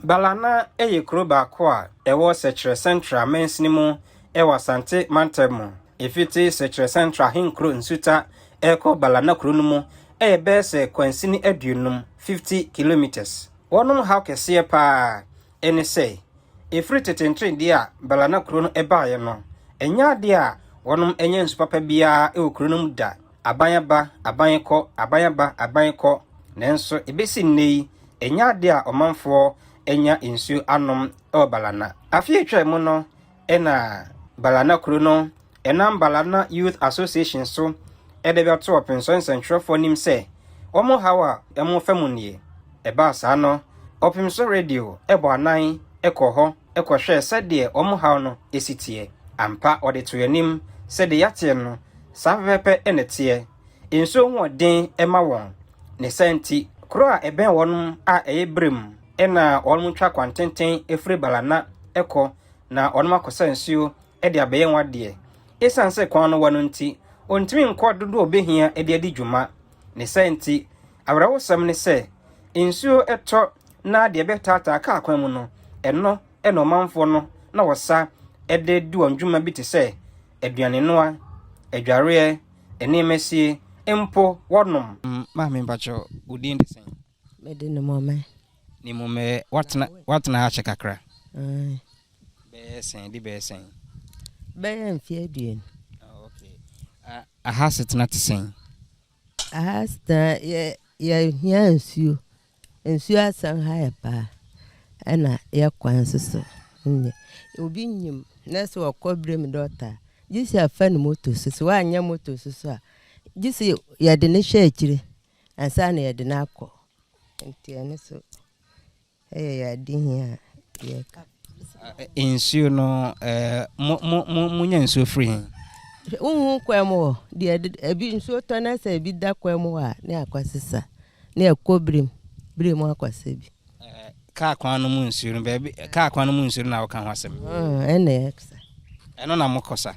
Balana yɛ kuro baako a ɛwɔ Sɛkyerɛ Central mansini mu wɔ Asante mantam mu. Ɛfiti Sɛkyerɛ Central ahenkuro Nsuta rekɔ Balana kuro no mu yɛ bɛyɛ sɛ kwansini 50, 50 kilometres. Wɔn haw kɛseɛ pa ara ne sɛ, ɛfiri tete nteredee a Balana kuro no baeɛ no, ɛnyɛ adeɛ a wɔanya nsu papa biara wɔ kuro no mu da. Aban aba, aban kɔ, aban aba, aban kɔ, nanso ɛbɛsi nnɛ yi, ɛnyɛ adeɛ a ɔmanfoɔ anya nsuo anom wɔ Balana. Afe a ɛtwaa mu no na Balana kuro no ɛnam Balana Youth Association so de bɛto ɔpensɔ nsɛntwerɛfoɔ anim sɛ wɔn haw a wɔfa mu nie. Ɛbaa saa no, Ɔpemso Radio bɔ anan kɔɔ hɔ kɔhwɛɛ sɛdeɛ wɔn haw no si teɛ. Ampa, wɔde too anim sɛ deɛ yɛateɛ no, saa pɛpɛɛpɛ na ɛteɛ. Nsuo ho ɔden ma wɔn. Ne saa nti, kuro a ɛbɛn wɔn a ɛyɛ Birim na wɔtwa kwantenten firi Balana kɔ na wɔn akɔsa nsuo de abɛyɛ wɔn adeɛ. Esiane sɛ kwan no wa no nti, wɔntumi nkɔ dodoɔ a wɔbɛhia de adi dwuma. Ne saa nti, awerɛhosɛm ne sɛ, nsuo tɔ na deɛ ɛbɛtaataa kaa kwan mu no, ɛno na ɔmanfoɔ no na wɔsa de di wɔn dwuma bi te sɛ aduanenoa, adwareɛ, nneɛma sie, mpo wɔnom. Maame mpakyɛ, wo din de sɛn? Mede Nimɔmɛ. Nimɔmɛ, watena watena ha kyɛ kakra? Aye. Bɛyɛ sɛn, de bɛyɛ sɛn? Bɛyɛ mfeɛ 20. Oh, okay. Aha asetena te sɛn? Aha asetena yɛ yɛhia nsuo. Nsuo asan ha yɛ paa. Ɛna yɛ kwan nso so nyɛ. Obi nyim na sɛ ɔkɔ Birim dɔkta a, gye sɛ afa ne moto so. Sɛ woanyɛ moto so so a, gye sɛ yɛde ne hwɛ akyire ansa na yɛde no akɔ. Nti ɛno so ɛyɛ yɛ ade hia a yɛka. Nsuo no, mo mo mo monya nsuo firi he? Wohu kwan mu hɔ deɛ ebi nsuo tɔ na sɛ ebi da kwan mu hɔ a, ne akɔsesa ne ɛkɔ Birim Birim akɔsa bi. Kaa kwan no mu nsuo no, baabi kaa kwan no mu nsuo no na woka ho asɛm? Ɛna yɛsa. Ɛno na mokɔsa?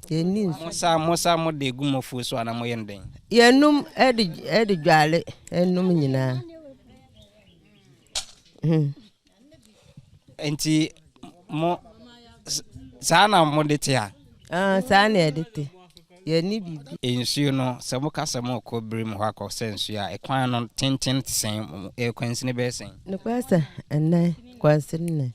Yɛnni nsuo. Mosa mosa mode gu mo afuo so anaa moyɛ no dɛn? Yɛnum ɛde ɛde dwale ɛnum nyinaa. Nti mo saa na mode te a? Ah, saa na yɛde te. Yɛnni biribi. Nsuo no, sɛ moka sɛ mokɔ Birim hɔ akɔsa nsuo a, ɛkwan no tenten te sɛn? Kwansini bɛyɛ sɛn? Nokorɛ sɛ ɛnnan, kwansini nnan.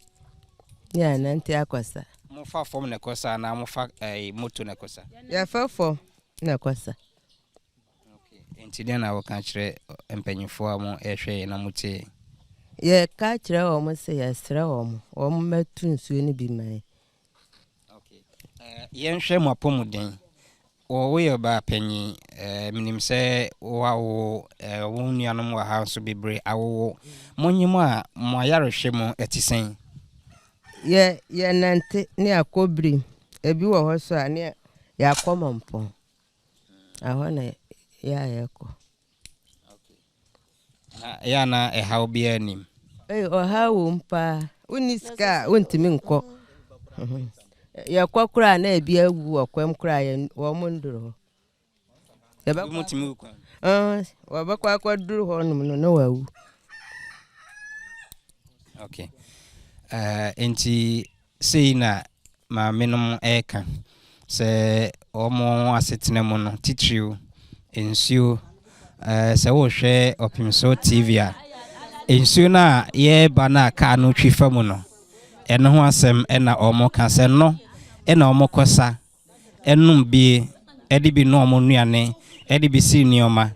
Ne yɛanante akɔsa. Mofa fam na ɛkɔsa anaa mofa moto na ɛkɔsa? Yɛfa fam na ɛkɔsa. Okay. Nti dɛn na woka kyerɛ mpanyinfoɔ a mo ɛhwɛ yɛn na mo tie? Yɛka kyerɛ wɔn sɛ yɛsrɛ wɔn, wɔn mmɛto nsuo no bi ma yɛn. Okay. Yɛnhwɛ mo apɔmuden. Woyɛ ɔbaa panyin, menim sɛ woawo, wo nuanom wɔ ha nso bebree awowo. Monyim a mo ayarehwɛ mu ɛte sɛn? Yɛ yɛnante ne akɔ Birim. Ebi wɔ hɔ so a ne yɛakɔ Mampɔn. Ɛhɔ na yɛ a yɛkɔ. Na ɛyɛ a na ɛhaw biara nim? Ee, ɔhaw wɔ mu paa. Wonni sika a wontumi nkɔ. Yɛkɔ koraa na ebi awu wɔ kwam koraa yɛn wɔn nduru hɔ. Ebi mu tumi wu kwan? Wɔbɛkɔ akɔduru hɔ nom no na wawu. Okay. Nti sei na maame nom ɛreka sɛ wɔn asetena mu no titiriw nsuo, sɛ wohwɛ Ɔpemso TV a, nsuo no a yɛreba no a kaa no twi fa mu no, ɛno ho asɛm ɛna wɔn ka sɛ no ɛna wɔn kɔsa ɛnom bie, ɛde bi noa wɔn nnuane, ɛde bi si nneɛma.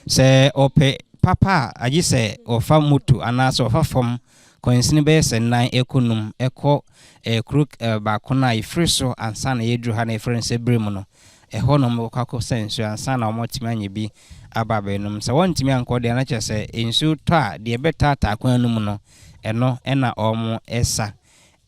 Sɛ ɔpɛ papa a, agye sɛ ɔfa moto anaasɛ ɔfa fam kwansini bɛyɛ sɛ 4 ɛkɔ 5 ɛkɔ kuro baako no a yɛfiri so ansa na yɛduru ha na yɛfrɛ no sɛ Birim no, ɛhɔ na wɔbɛkɔ akɔsa nsuo ansa na wɔatumi anya bi aba abɛnom. Sɛ wɔntumi ankɔ deɛ, na kyerɛ sɛ nsuo tɔ a deɛ ɛbɛtaataa kwan no mu no, ɛno ɛna wɔn ɛsa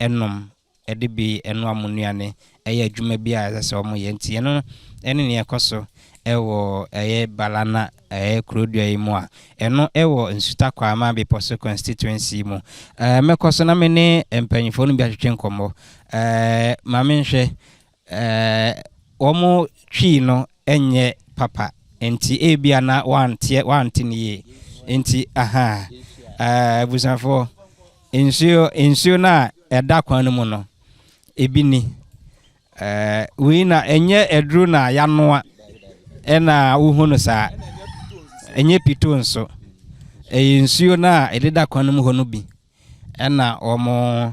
ɛnom ɛde bi ɛnoa mo nnuane, ɛyɛ adwuma bi a ɛsɛ sɛ wɔn yɛ. Nti ɛno ɛne nea ɛkɔ so ɛwɔ ɛyɛ Balana ɛyɛ kurodua yi mu a ɛno ɛwɔ Nsuta Kwama Bepɔso constituency mu. Mɛkɔ so na me ne mpanyinfoɔ no bi atwetwe nkɔmmɔ. Maame nhwɛ, wɔn twii no ɛnyɛ papa nti ebia na wante ne yie nti aha, abusuafoɔ. Nsuo nsuo no a ɛda kwan no mu no, ebi ni. Ɛɛ wei na ɛnyɛ aduro na yɛanoa ɛna wohu no saa. Ɛnyɛ pito nso. Ɛyɛ nsuo no a ɛdeda kwan no mu hɔ no bi ɛna wɔn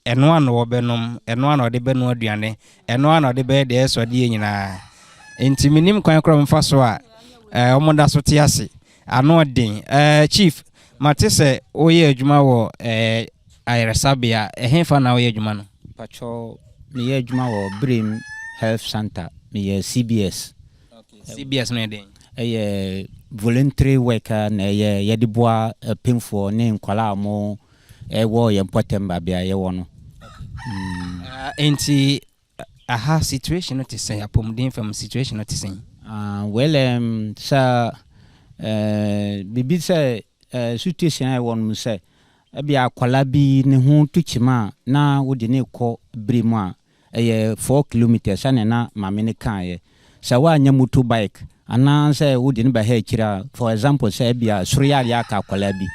ɛno a na wɔbɛnom, ɛno a na wɔde bɛnoa aduane, ɛno a na wɔde bɛyɛ deɛ ɛsɛ ɔde yɛ nyinaa. Nti menim kwan koraa wɔmfa so a ɛɛ wɔn da so te ase. Ano ɔden. Chief, mate sɛ woyɛ adwuma wɔ ayaresabea. Ɛhefa na woyɛ adwuma no? Pakyɛw, meyɛ adwuma wɔ Birim Health Center. Meyɛ CBS. CBS no yɛ den? Ɛyɛ voluntary work a na ɛyɛ yɛde boa apemfoɔ ne nkwadaa a wɔn ɛwɔ yɛn mpɔtam baabi a yɛwɔ no. Nti aha situation no te sɛn? Apɔmuden fam situation no te sɛn? Well, sɛ biribi sɛ situation a ɛwɔ no mu sɛ ebi akwadaa bi ne ho to kyima a na wode ne kɔ Birim a ɛyɛ 4 kilometres, sɛnea na maame no kaeɛ. Sɛ woanyɛ motor bike anaasɛ wode ne ba ha akyire a, for example, sɛ ebia soro yareɛ aka akwadaa bi,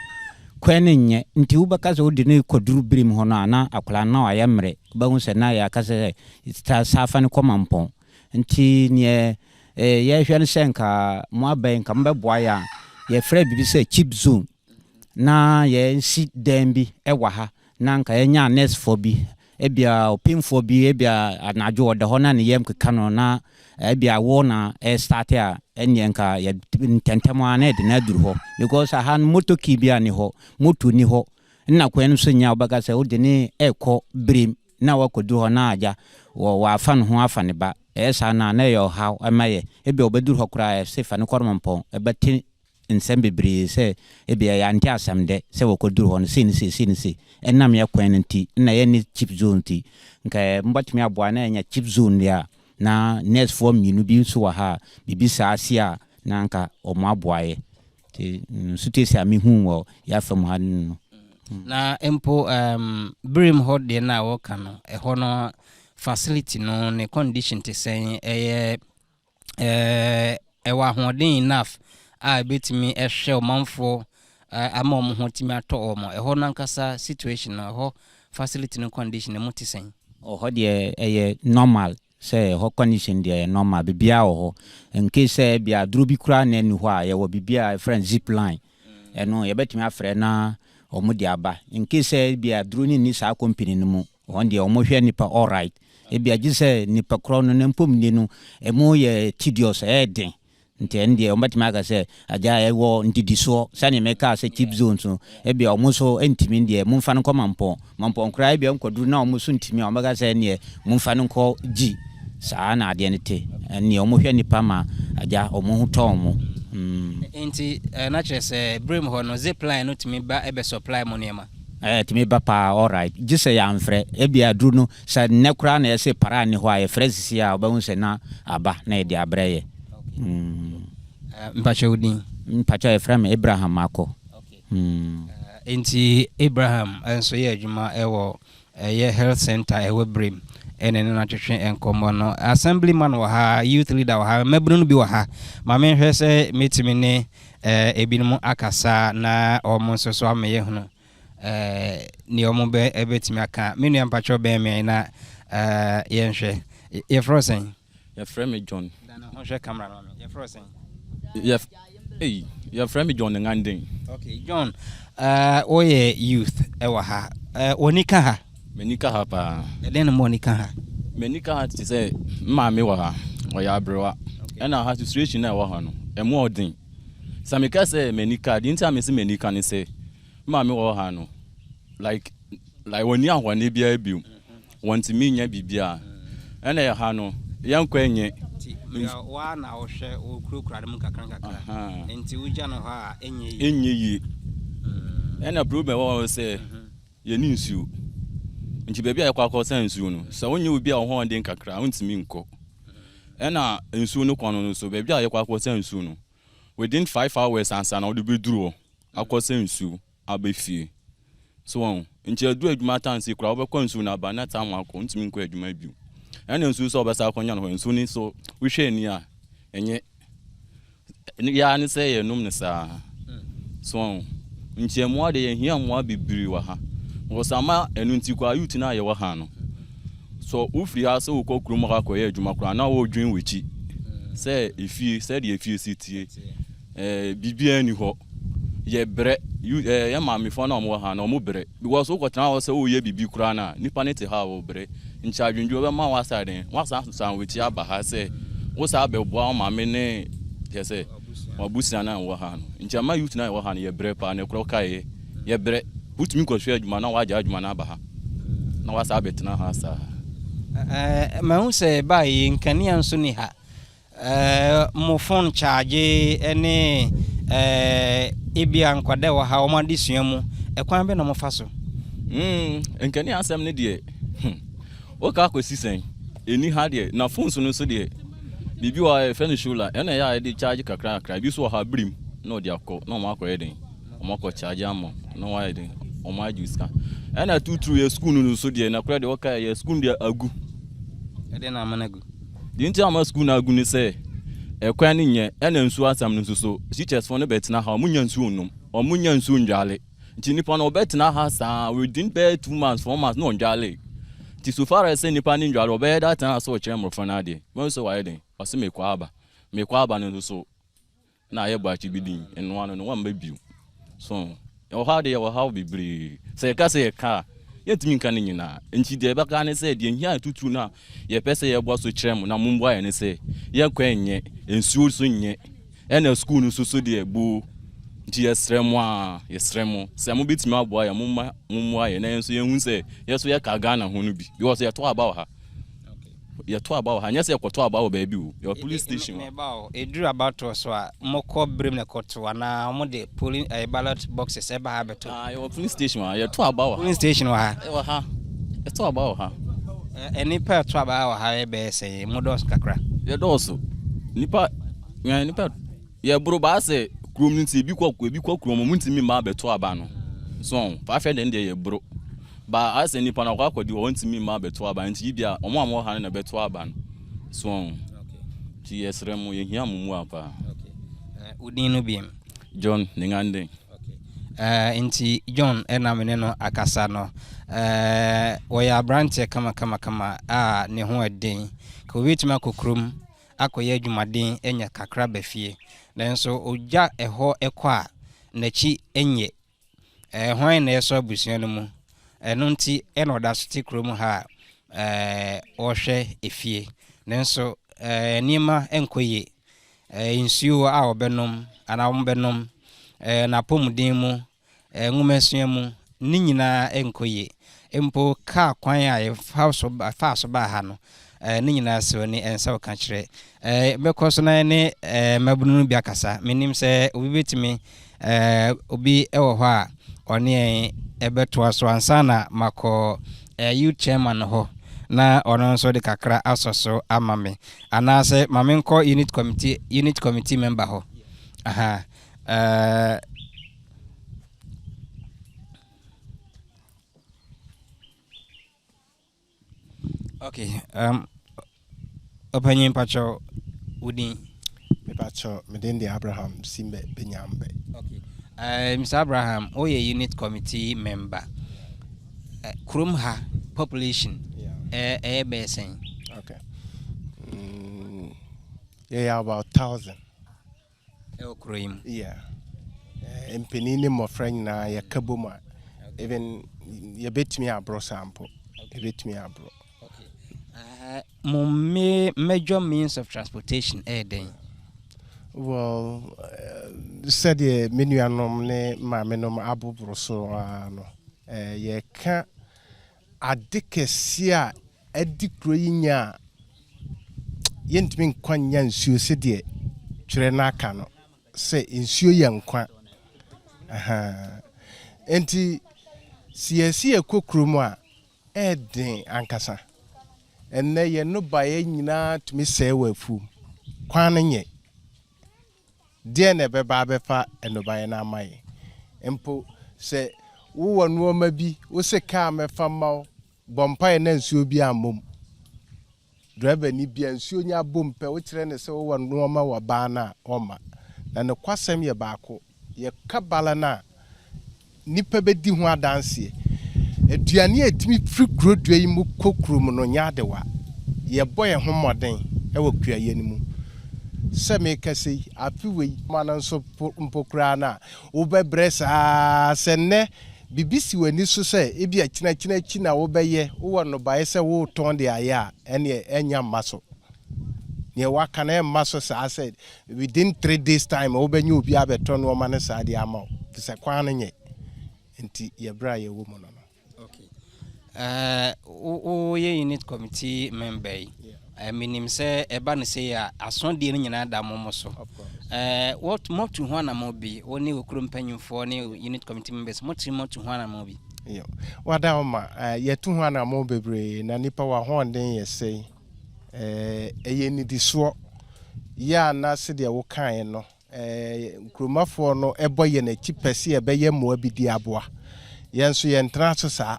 kwan no nyɛ, nti wobɛka sɛ wode ne kɔduru Birim hɔ no a, na akwadaa no na wayɛ mmerɛ. Wobɛhu sɛ na yɛaka sɛ saa fa no kɔ Mampɔn. Nti neɛ yɛhwɛ no sɛ nka mo aba yi, nka mobɛboa yɛ a yɛfrɛ biribi sɛ CHPS zone na yɛnsi dan bi wɔ ha na nka yɛnya nursefoɔ bi. Ebia ɔpemfoɔ bi, ebia anadwo ɔda hɔ na ne yam keka no na ebia wo na ɛstart a, ɛneɛ nka yɛ ntɛntɛm a na yɛde no aduru hɔ, because aha no motor key bi a ni hɔ, moto ni hɔ, nna kwan no so nya. Wobɛka sɛ wode ne ɛkɔ Birim na wakɔduru hɔ na agya wɔ wafa ne ho afa ne ba. Ɛyɛ saa na na ɛyɛ ɔhaw ɛma yɛ. Ebia wobɛduru hɔ koraa, ɛsɛ fa no kɔ Mampɔn, ɛbɛte nsɛm bebree sɛ ebia yɛante asɛm dɛ sɛ wɔkɔduru hɔ no sei ne sei, sei ne sei. Ɛnam yɛ kwan no nti na yɛne CHPS zone nti nka mobɛtumi aboa na ɛnya CHPS zone deɛ a na nursefoɔ mmienu bi nso wɔ ha a biribi saa se a na nka ɔmo aboa yɛ. Nti situation a mehu wɔ yɛafa mu ha no. Na mpo Birim hɔ deɛ no a wɔka no, ɛhɔ no facility no ne condition te sɛn? Ɛyɛ ɛwɔ ahoɔden enough a ɛbɛtumi ɛhwɛ ɔmanfoɔ ama ɔmo ho tumi atɔ ɔmo? Ɛhɔ no ankasa situation no, ɛhɔ facility no condition no mu te sɛn? Ɔhɔ deɛ ɛyɛ normal, sɛ ɛhɔ condition deɛ ɛyɛ normal, biribiara wɔ hɔ. Nke sɛ bia aduro bi koraa na ɛni hɔ a, yɛwɔ biribi a yɛfrɛ no zip line, ɛno yɛbɛtumi afrɛ na ɔmo de aba. Nke sɛ bia aduro no nni saa company no mu, wɔn deɛ ɔmo hwɛ nipa alright. Ebi agye sɛ nipa korɔ no ne mpomnie no ɛmu yɛ tedious, ɛyɛ den, nti ɛno deɛ ɔmbɛtumi aka sɛ agya ɛwɔ ndidisoɔ sɛneɛ mɛkaa sɛ CHPS zones no, ebia ɔmo nso ntumi deɛ momfa no nkɔ Mampɔn. Mampɔn koraa ebia nkɔduru na ɔmo nso ntumi a, ɔmbɛka sɛ neɛ momfa no nkɔ gyi. Saa na adeɛ no te. Ɛneɛ ɔmo hwɛ nipa ma agya ɔmo ho tɔ ɔmo. Nti na kyerɛ sɛ Birim hɔ no zipline no tumi ba ɛbɛ supply mo nneɛma? Ɛɛ, tumi ba paa, alright, gye sɛ yɛamfrɛ. Ebia aduru no sɛ nnɛ koraa na yɛsɛ para ni hɔ a, yɛfrɛ sisi a, wobɛhu sɛ na aba na yɛde abrɛ yɛ. Mpakyɛ, wo din? Mpakyɛ, yɛfrɛ me Abraham Akɔ. Nti Abraham nso yɛ adwuma ɛwɔ ɛyɛ health center ɛwɔ Birim, ɛne ne no atwetwe nkɔmmɔ no. Assemblyman wɔ ha, youth leader wɔ ha, mmabunu no bi wɔ ha. Ma menhwɛ sɛ mɛtumi ne ebinom akasa na ɔmo nso so ama yɛhunu nea ɔmo bɛ ɛbɛtumi aka. Me nua, mpakyɛ, bɛn me na yɛnhwɛ. Yɛfrɛ wo sɛn? Yɛfrɛ me John. Dana ho hwɛ camera no ma me. Yɛfrɛ wo sɛn? Yɛf ei, yɛfrɛ me John Nganden. Okay, John, woyɛ youth ɛwɔ ha. W'ani ka ha? M'ani ka ha paa. Ɛdɛn na ma w'ani ka ha? M'ani ka ha te sɛ maame wɔ ha, ɔyɛ aberewa. Ɛna ha situation a ɛwɔ ha no, ɛmu ɔden. Sɛ meka sɛ m'ani ka, deɛ nti a mese m'ani ka ne sɛ, maame wɔ ha no, like wɔnni ahoɔden biara bio. Wɔntumi nyɛ biribiara. Ɛna ɛha no, yɛnkɔ nyɛ. Nti waa na wohwɛ wo kurakura no mu kakra nkakra. Nti wogya no hɔ a, ɛnyɛ yie? Ɛnyɛ yie. Ɛna problem ɛwɔ hɔ sɛ, yɛni nsuo. Nti baabi a yɛkɔ akɔsa nsuo no, sɛ wonyɛ obi a wo ho ɔden kakra a, wontumi nkɔ. Ɛna nsuo no kɔ no so, baabi a yɛkɔ akɔsa nsuo no, within 5 hours ansa na wode bɛduru hɔ akɔsa nsuo aba fie. So wɔn nti aduru adwuma tansi koraa, wobɛkɔ nsuo no aba na tam akɔ, ntumi nkɔ adwuma bio. Ɛna nsuo nso a wɔbɛsa akɔnya no hɔ, nsuo no nso wohwɛ ani a ɛnyɛ yaa ne sɛ yɛnom no saa. So wɔn nti mmoa de, yɛhia mmoa bebree wɔ ha. Because ama ɛno nti koraa youth no a yɛwɔ ha no, sɛ wofiri ha sɛ wokɔ kurom hɔ akɔyɛ adwuma koraa na wodwen w'akyi sɛ efie sɛdeɛ efie si tie ɛɛ biribiara ni hɔ yɛbrɛ ɛɛ yɛ maamefoɔ no a wɔwɔ ha no wɔn brɛ because wokɔtena hɔ sɛ woyɛ biribi koraa no a nipa no te ha a wɔbrɛ nti adwendwen bɛma wasa den wasan san w'akyi aba ha sɛ wosan bɛboa wo maame ne kyɛ sɛ wabusua no a wɔwɔ ha no nti ama youth no a yɛwɔ ha no yɛbrɛ paa na ɛkorɔ kaeɛ yɛbrɛ wotumi kɔhwɛ adwuma na wagya adwuma no aba ha na wasa abɛtena ha saa. Mahu sɛ baayɛ nkanea nso ni ha. Mo phone charge ne ebia nkwadaa wɔ ha wɔn adesua mu ɛkwan bɛ na mofa so? Nkanea asɛm no deɛ, woka akɔsi sɛn ɛni ha deɛ na phones no nso deɛ biribi wɔ ha yɛfrɛ no solar ɛna ɛyɛ a yɛde charge kakra kakra ebi nso wɔ ha birim na ɔde akɔ na ɔmo akɔyɛ den ɔmo akɔ charge ama na wɔayɛ den ɔmo agye sika ɛna tuturu yɛ school no nso deɛ nakora deɛ wɔka yɛ school deɛ agu. Ɛde na ama no agu? Deɛ nti ama school no agu ne sɛ ɛkwan no nyɛ ɛna nsuo asɛm no nso so teachers foɔ no bɛtena ha ɔmo nya nsuo nnom ɔmo nya nsuo ndwale nti nipa no ɔbɛtena ha saa within bɛyɛ 2 months 4 months na ɔndwale nti so far as sɛ nipa no ndwale ɔbɛyɛ da tena so ɔkyerɛ mmɔfra no adeɛ wɔn nso wayɛ den ɔsɛ mekɔ aba mekɔ aba no nso so na ayɛ bɔ akyi bi din ɛnoa no no wamba bio so ɛwɔ ha de yɛwɔ ha bebree sɛ yɛka sɛ yɛka a yɛntumi nka no nyinaa nti deɛ ɛbɛka ne sɛ deɛ nhia tutu no a yɛpɛ sɛ yɛboa so kyerɛ mo na momboa yɛ ne sɛ yɛnkɔ nyɛ nsuo so nyɛ ɛna school no nso so deɛ boo nti yɛsrɛ mo a yɛsrɛ mo sɛ mobɛtumi aboa yɛ momma mommoa yɛ na yɛn nso yɛhu sɛ yɛ so yɛka Ghana ho no bi because yɛto aba wɔ ha yɛto aba wɔ ha nyɛ sɛ yɛkɔto aba wɔ baabi o yɛwɔ police station hɔ. Meba o ɛduru abatoɔ so a mokɔ berem na ɛkɔto anaa mode polling ballot boxes ɛba ha bɛto? Ah, yɛwɔ police station hɔ yɛto aba wɔ ha. Polling station wɔ ha? Ɛwɔ ha yɛto aba wɔ ha. Nipa ɛto aba wɔ ha bɛyɛ sɛ mo dɔɔso kakra? Yɛdɔɔso nipa yɛn nipa yɛboro baa sɛ kurom no nti ebi kɔ kurom mu ntumi mma abɛto aba no so 500 deɛ yɛboro ba asɛ nipa na ɔkɔ akɔdi hɔ ntumi mma abɛto aba nti yi bia ɔmo a mo wɔ ha no na ɛbɛto aba no so nti yɛsrɛ mo yɛhia mo mu a paa. Wodin no biem? John Nengande. Nti John ɛna me ne no akasa no wɔyɛ aberanteɛ kamakamakama a ne ho ɛden ka obɛtumi akɔ kurom akɔyɛ adwumaden anya kakra ba fie nanso ogya ɛhɔ ɛkɔ a n'akyi nyɛ hwan na ɛsɔ abusua no mu ɛno nti ɛna ɔda so te kurom ha a ɔrehwɛ efie nanso nneɛma nkɔ yie nsuo a ɔbɛnom anaa wɔbɛnom n'apɔmuden mu nwomasua mu ne nyinaa nkɔ yie mpo kaa kwan a yɛfa so faa so baa ha no ne nyinaa sɛ oni ɛnsɛ wɔka kyerɛ bɛkɔ so na ne mmabunu no bi akasa menim sɛ obi bɛtumi obi wɔ hɔ a ɔne yɛn ɛbɛtoa so ansa na makɔ youth chairman hɔ na ɔno nso de kakra asɔ so ama me anaasɛ ma menkɔ unit committee member hɔ aha. Okay, ɔpanyin pakyɛw wo din? Mepakyɛw me din de Abraham Simbe Benyambe. Okay. Mr. Abraham, woyɛ unit committee member. Kurom ha population ɛyɛ bɛyɛ sɛn? Okay. Yɛyɛ about 1,000. Ɛwɔ kuro yi mu? Yeah. Mpanin ne mmɔfra nyinaa yɛka bom a even yɛbɛtumi aborɔ saa mpo. Yɛbɛtumi aborɔ. Okay. Mo major means of transportation ɛyɛ dɛn? Well, sɛdeɛ me nuanom ne maamenom aboboro so ara no, yɛka ade kɛseɛ a ɛdi kuro yi nya a yɛntumi nkwa nya nsuo sɛdeɛ twerɛ no aka no sɛ nsuo yɛ nkwa. Aha. Nti sɛ yɛsi yɛkɔ kurom a ɛɛden ankasa. Ɛnnɛ yɛn nnɔbaeɛ nyinaa tumi sɛe wɔ afuom. Kwan no nyɛ. Deɛ na ɛbɛba abɛfa nnɔbaeɛ no ama yɛn. Mpo sɛ wowɔ nneɛma bi wosɛ kaa mɛfa mma wo bɔ mpaeɛ na nsuo bi ammɔ mu. Driver ni bia nsuo nya abom pɛ wokyerɛ ne sɛ wowɔ nneɛma wɔ baa no a ɔmma. Na ne kwasɛm yɛ baako. Yɛka bala no a nipa bɛdi ho adanseɛ. Aduane a ɛtumi firi kuro dua yi mu kɔ kurom no nyɛ adewa. Yɛbɔ yɛn ho mmɔden wɔ kuayɛ no mu. Sɛ merekasa yi, afe wei ma no nso mpo koraa no a, wobɛbrɛ saa ara. Sɛ nnɛ biribi si w'ani so sɛ ebia kyinakyina akyi na wobɛyɛ, wowɔ nnɔbaeɛ sɛ woretɔn de ayɛ a, ɛnneɛ ɛnnya mma so. Deɛ waka no ɛmma so saa sɛ within 3 days time wobɛnya obi abɛtɔ nneɛma no saa de ama wo, fi sɛ kwan no nyɛ nti yɛbrɛ a yɛwɔ mu no. Okay. Woyɛ unit committee member yi, menim sɛ ɛba no sɛ a asɔdeɛ no nyinaa da mo mo so. Motu ho anammɔ bi, wo ne okuro mpanyimfoɔ ne unit committee members, motumi motu ho anammɔ bi? Wada wo ma yɛtu ho anammɔ bebree na nipa wahoɔden yɛ sɛi, ɛyɛ nidisoɔ yɛ a na sɛdeɛ wokaeɛ no, nkuromafoɔ no ɛbɔ yɛn akyi pɛ sɛ yɛbɛyɛ mmoa bi di aboa yɛn nso. Yɛntena so saa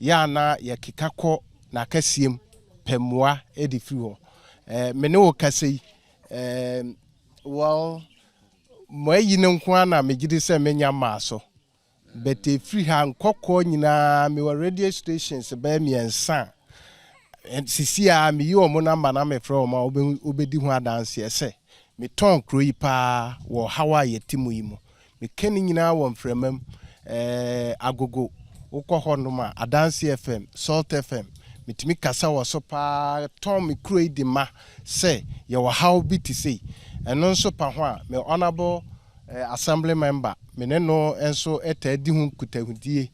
yɛ a na yɛkeka kɔ n'akɛseɛ mu pɛ mmoa de firi hɔ. Me ne wo kasa yi, well, mo ayi no nko ara na megye di sɛ menya mmaa so, but ɛfiri ha nkɔkɔɔ nyinaa mewɔ radio stations bɛyɛ mmiɛnsa a sisi a meyi wɔn number na mefrɛ wɔn a wobɛdi ho adanseɛ sɛ metɔn kuro yi paa wɔ haw a yɛte mu yi mu. Meka ne nyinaa wɔ mframa mu. Agogo wokɔ hɔnom a, Adanse FM, Salt FM, metumi kasa wɔ so paa tɔn me kuro yi de ma sɛ yɛwɔ haw bi te sei. Ɛno nso pa ho a, me honourable assembly member, me ne no nso taa di ho nkitahodie.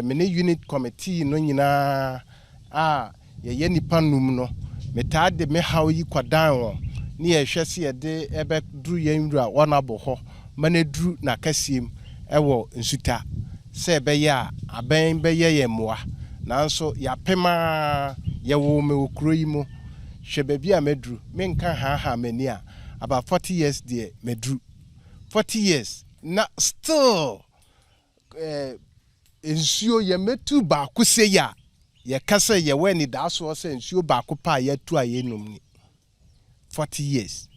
Me ne unit committee no nyinaa a yɛyɛ nipa num no, metaa de me haw yi kɔdan wɔn ne yɛhwɛ sɛ yɛde ɛbɛduru yɛn wura honourable hɔ ma no aduru n'akɛseɛ mu ɛwɔ Nsuta sɛ ɛbɛyɛ a abɛn bɛyɛ yɛn mmoa. Nanso yɛapem a yɛwoo me wɔ kuro yi mu, hwɛ baabi a maduru. Menka haahaa m'ani a, about 40 years deɛ maduru 40 years na still nsuo yɛmɛtu baako sei a yɛka sɛ yɛwɔ anidaasoɔ sɛ nsuo baako pa a yɛatu a yɛnum ni 40 years.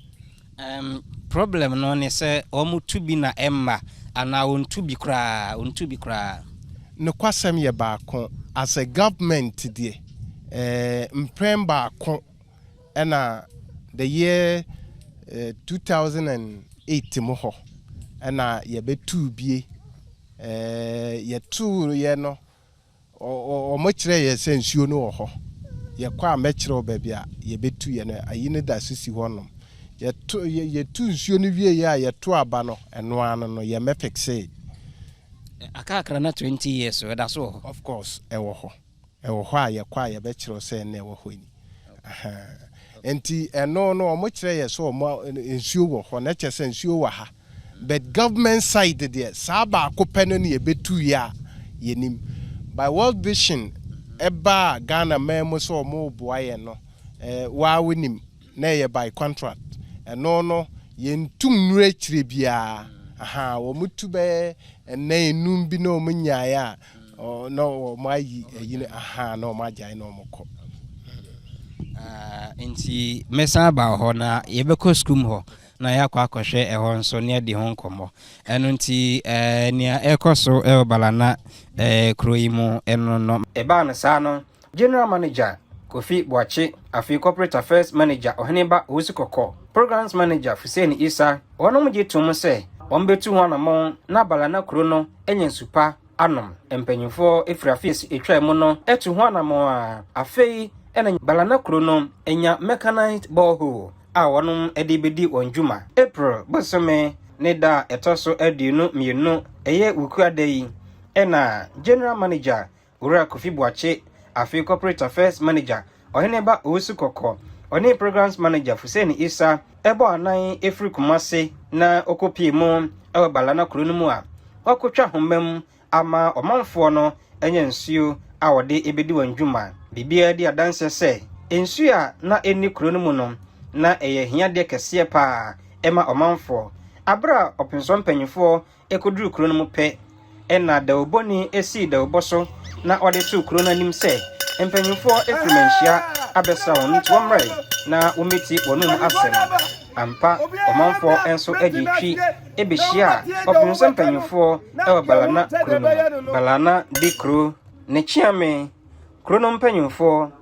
Problem no ne sɛ wɔn tu bi na ɛmma anaa wɔntu bi koraa, wɔntu bi koraa? Nokwasɛm yɛ baako, as a government deɛ, mprɛn baako ɛna the year 2008 mu hɔ ɛna yɛbɛtuu bie. Yɛtuu yɛ no, ɔmo kyerɛ yɛ sɛ nsuo no wɔ hɔ. Yɛkɔ a mɛkyerɛ wo baabi a yɛbɛtu yɛ no, ayi no da so si hɔnom. Yɛto yɛtu nsuo no wie yɛ a yɛto aba no, ɛno ano no yɛmɛfixe. Akakra na 20 years ɛda so wɔ hɔ? Of course, ɛwɔ hɔ, ɛwɔ hɔ a yɛkɔ a yɛbɛkyerɛw sɛ ɛnna ɛwɔ hɔ ni. Nti ɛno no ɔmo kyerɛ yɛ sɛ ɔmo nsuo wɔ hɔ na kyerɛ sɛ nsuo wɔ ha, but government side deɛ, saa baako pɛ no ne yɛbɛtu yɛ a yɛnim. By World Vision ɛbaa Ghana man mu sɛ ɔmo boa yɛn no, waa wonim na ɛyɛ by contract. Ɛno no yɛntum nnuro akyire biara aha. Wɔn tu bɛyɛ ɛnan enum bi na wɔn nyaeɛ a na wɔn ayi ayi no aha na wɔn agyae na wɔn kɔ. Nti mɛsan aba hɔ na yɛbɛkɔ sukuu mu hɔ na yɛakɔ akɔhwɛ ɛhɔ nso ne adi ho nkɔmmɔ. Ɛno nti nea ɛkɔ so ɛwɔ Balana kuro yi mu ɛno no ɛbaa no saa no, General Manager Kofi Boakye, afei Corporate Affairs Manager Ɔheneba Owusu Kɔkɔ, Programs Manager Fuseni Isa, wɔnom gye tom sɛ wɔn bɛtu ho anammɔn na Balana kuro no anya nsupa anom. Mpanyinfoɔ efiri afe etwa mu no ɛtu ho anammɔn a afei ɛna Balana kuro no anya mechanized borehole a wɔnom de bɛdi wɔn dwuma. April bosome ne da a ɛtɔ so 22, ɛyɛ Wukuada yi, ɛna General Manager Owura Kofi Boakye, afei Corporate Affairs Manager Ɔheneba Owusu Kɔkɔ, ɔne Programs Manager Fuseni Isa ɛbɔ anan efiri Kumase na ɔkɔpie mu ɛwɔ Balana kuro no mu a wakɔtwa homa mu ama ɔmanfoɔ no anya nsuo a wɔde ebɛdi wɔn dwuma. Biribiara di adanseɛ sɛ nsuo a na ɛnni kuro no mu no na ɛyɛ hiadeɛ kɛseɛ paa ɛma ɔmanfoɔ. Abere a ɔpensɔn mpanyinfoɔ ɛkɔduru kuro no mu pɛ ɛna dawubɔni esii dawubɔ so na ɔde too kuro no anim sɛ mpanyinfoɔ efiri Manhyia abɛsra wɔn, nti wɔmmrɛ na wɔmmɛti wɔn mu asɛm. Ampa, ɔmanfoɔ nso agye twi ɛbɛhyia a ɔpensɔn mpanyinfoɔ ɛwɔ Balana kuro no mu. Balana di kuro. Ne kyeame, kuro no mpanyimfoɔ,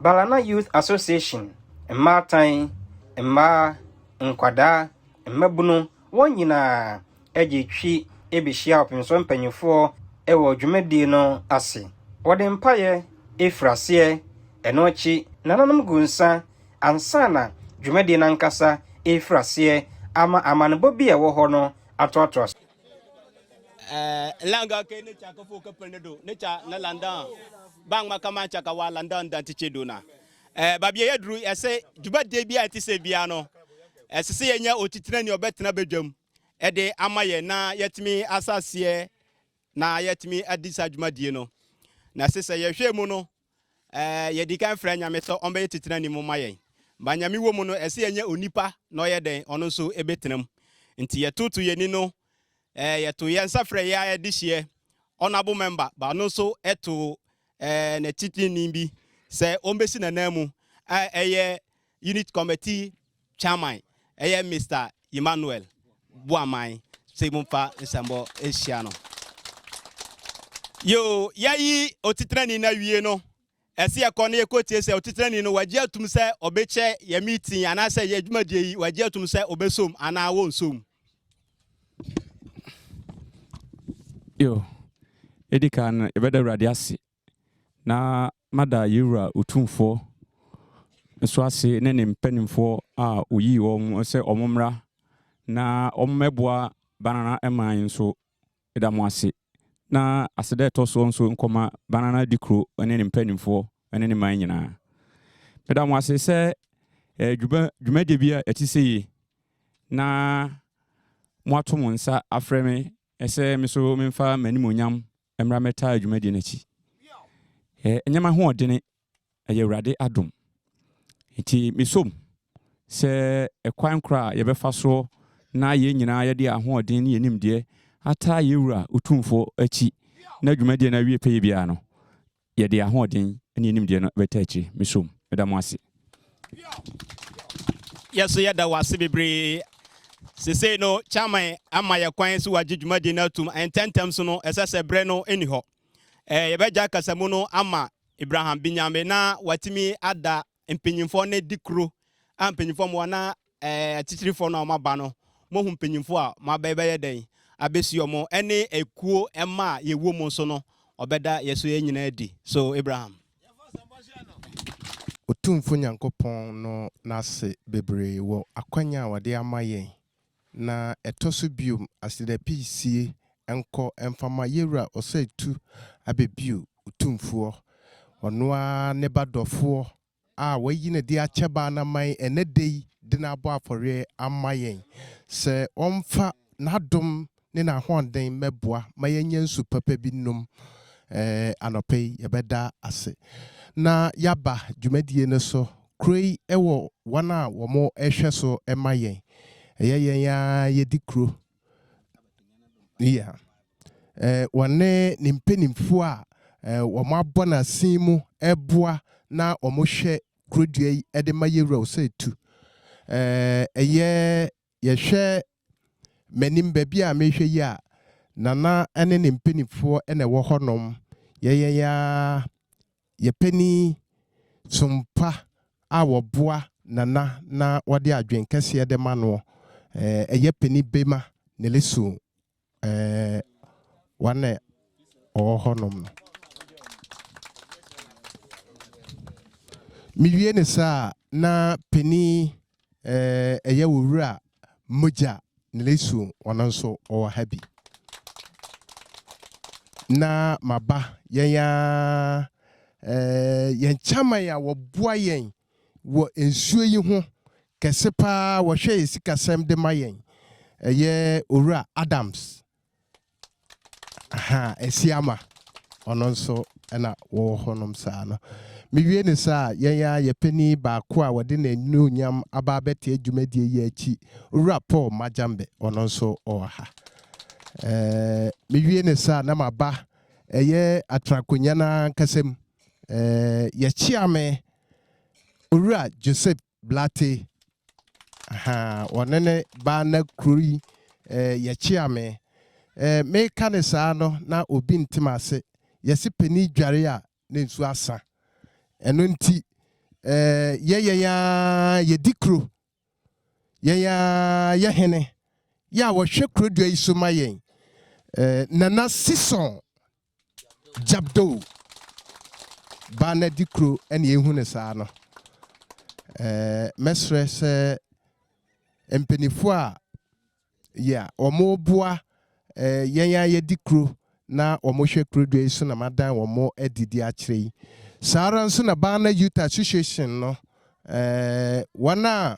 Balana Youth Association, mmaatan, mmaa, nkwadaa, mmabunu, wɔn nyinaa gye twi bɛhyia ɔpemsoɔ mpanyimfoɔ wɔ dwumadie no ase. Wɔde mpaeɛ firi aseɛ, ɛno akyi nananom gu nsa ansa na dwumadie no ankasa refiri aseɛ ama amanebɔ bi a ɛwɔ hɔ no atoatoa so. Langa ke ne cha ka fo ka pele do ne cha na landan bang ma kama cha ka wa landan dan ti che do na eh babia ya duru ɛsɛ dwumadie bi a ɛte sɛ bia no ɛsɛ sɛ yɛnya otitena ni ɔbɛtena badwam ɛde ama yɛ na yɛtumi asaseɛ na yɛtumi adi saa dwumadie no na ɛsɛ sɛ yɛhwɛ mu no Ɛɛ, yɛdi kan frɛ Nyame sɛ ɔmbɛyɛ titenani mu ma yɛn. Ba Nyame wɔ mu no, ɛsɛ yɛnyɛ onipa na ɔyɛ dɛn? Ɔno nso ɛbɛtena mu. Nti yɛtoto yɛni no, ɛɛ, yɛto yɛn nsa frɛ yɛ ara dehyeɛ, honourable member, ba ɔno nso ɛto ɛɛ, n'atitenani bi sɛ ɔmbɛsi n'anan mu a ɛyɛ unit committee chairman, ɛyɛ Mister Emmanuel Boaman, sɛ momfa nsɛmbɔ nhyia no. Yoo, yɛayi otitenani no awie no, ɛsɛ yɛkɔ na yɛkɔtie sɛ otitenani no wagye atum sɛ ɔbɛkyɛ yɛ meeting anaasɛ yɛ dwumadie yi, wagye atum sɛ ɔbɛsom anaa wɔnsom. Yo, ɛdi kan no, yɛbɛda Awurade ase na mada yɛn Wura Otumfoɔ nso ase ne ne mpanimfoɔ a ɔyii wɔn sɛ wɔmmra na wɔmmɛboa Banana man nso da mo ase. Na aseda a ɛtɔ soɔ nso nkɔma Banana Dikuro ne ne mpanimfoɔ ne ne man nyinaa. Meda mo ase sɛ eh, dwuma, dwumadie bi a ɛte sɛ yi na moato mo nsa afrɛ me sɛ me so memfa m'animuonyam mmra mmɛtaa dwumadie no akyi. Ɛnyɛ m'ahoɔdene, ɛyɛ Awurade adom. Nti mesom sɛ ɛkwan korɔ a yɛbɛfa soɔ na yɛn nyinaa yɛde ahoɔden ne yɛn nimdeɛ ataa yɛn Wura Otumfoɔ akyi na dwumadie no awie pɛyɛ biara no, Yɛde yɛn ahoɔden ne yɛn nimdeɛ no bɛtaa akyire. Mesom. Meda mo ase. Yɛ nso yɛda wo ase bebree. Sesei no chairman ama yɛ kwan sɛ wagye dwumadie no atum. Ntɛntɛm so no ɛsɛ sɛ berɛ no nni hɔ. Yɛbɛgya kasamu no ama Ibrahim Binyame na watumi ada mpanyimfoɔ no di kuro a mpanyimfoɔ mo na atitirifoɔ no a wɔaba no mohu mpanyimfoɔ a moaba bɛyɛ dɛn abɛsi wɔn ɛne ekuo ɛma a yɛwɔ mu nso no ɔbɛda yɛ so yɛn nyinaa adi so Abraham. Otumfo Nyankopɔn no n'ase bebree wɔ akwanya a ɔde ama yɛn na ɛtɔ so biom aseda pii sie nkɔ mfa ma Yɛwura Ɔsɛetu Abɛbio Otumfoɔ, ɔno ara ne ba dɔfoɔ a wayi no de akyɛ baa n'aman ɛnnɛ da yi de no abɔ afɔreɛ ama yɛn sɛ ɔmfa n'adom ne n'ahoɔden mmɛboa ma yɛanya nsu papa bi nnom anɔpa yi. Yɛbɛda ase na yɛaba dwumadie no so. Kuro yi wɔ wɔn a wɔhwɛ so ma yɛn. Ɛyɛ yɛn ara yɛdi kuro. Yeah. Wɔne ne mpanimfoɔ a wɔabɔ n'asen mu boa na wɔhwɛ kurodua yi de ma yɛwura Osei-Tu. Ɛyɛ yɛhwɛ m'anim baabi a mehwɛ yi a, Nana ne ne mpanimfoɔ na ɛwɔ hɔnom. Yɛyɛ ara yɛ panin sompa a wɔboa Nana na wɔde adwen kɛseɛ de ma noɔ. Ɛyɛ panin Bema Nelesu wɔn na ɔwɔ hɔnom no. Mewie ne saa a, na panin ɛyɛ Owura Mogya Nlesu, ɔno nso ɔwɔ ha bi. Na maba yɛn ara yɛn kyaman a wɔboa yɛn wɔ nsuo yi ho kɛse paa, wɔhwɛ yɛn sikasɛm de ma yɛn, ɛyɛ Owura Adams Aha, Asiama, ɔno nso na wɔwɔ hɔnom saa no. Mewie ne saa a, yɛn ara yɛ panin baako a wɔde n'anuonyam aba abɛte dwumadie yi akyi, Owura Paul Magyambe, ɔno nso ɔwɔ ha. Ɛɛ, mewie ne saa a, na maba ɛyɛ atenakonwa no ankasa mu. Ɛɛ, yɛkyea me Owura Joseph Blate, ahaa, ɔne ne baa na kuro yi eh, yɛkyea me. Eh, meka ne saa no na obi ntem ase. Yɛse panin dware a na nsuo asa. Ɛno nti eh, yɛ yɛn ara yɛdi kuro, yɛn ara yɛ hene, yɛ a wɔhwɛ kuro dua yi so ma yɛn. Eh, Nana Sison Jabdo ba na di kuro ɛna ehu no saa no. Eh, mɛsrɛ sɛ mpanimfoɔ a Yeah, wɔboa eh, yɛn a yɛdi kuro na wɔhwɛ kuro dua yi so na madan wɔn adidi akyerɛ yi. Saa ara nso na Baana Youth Association no, eh, wɔn a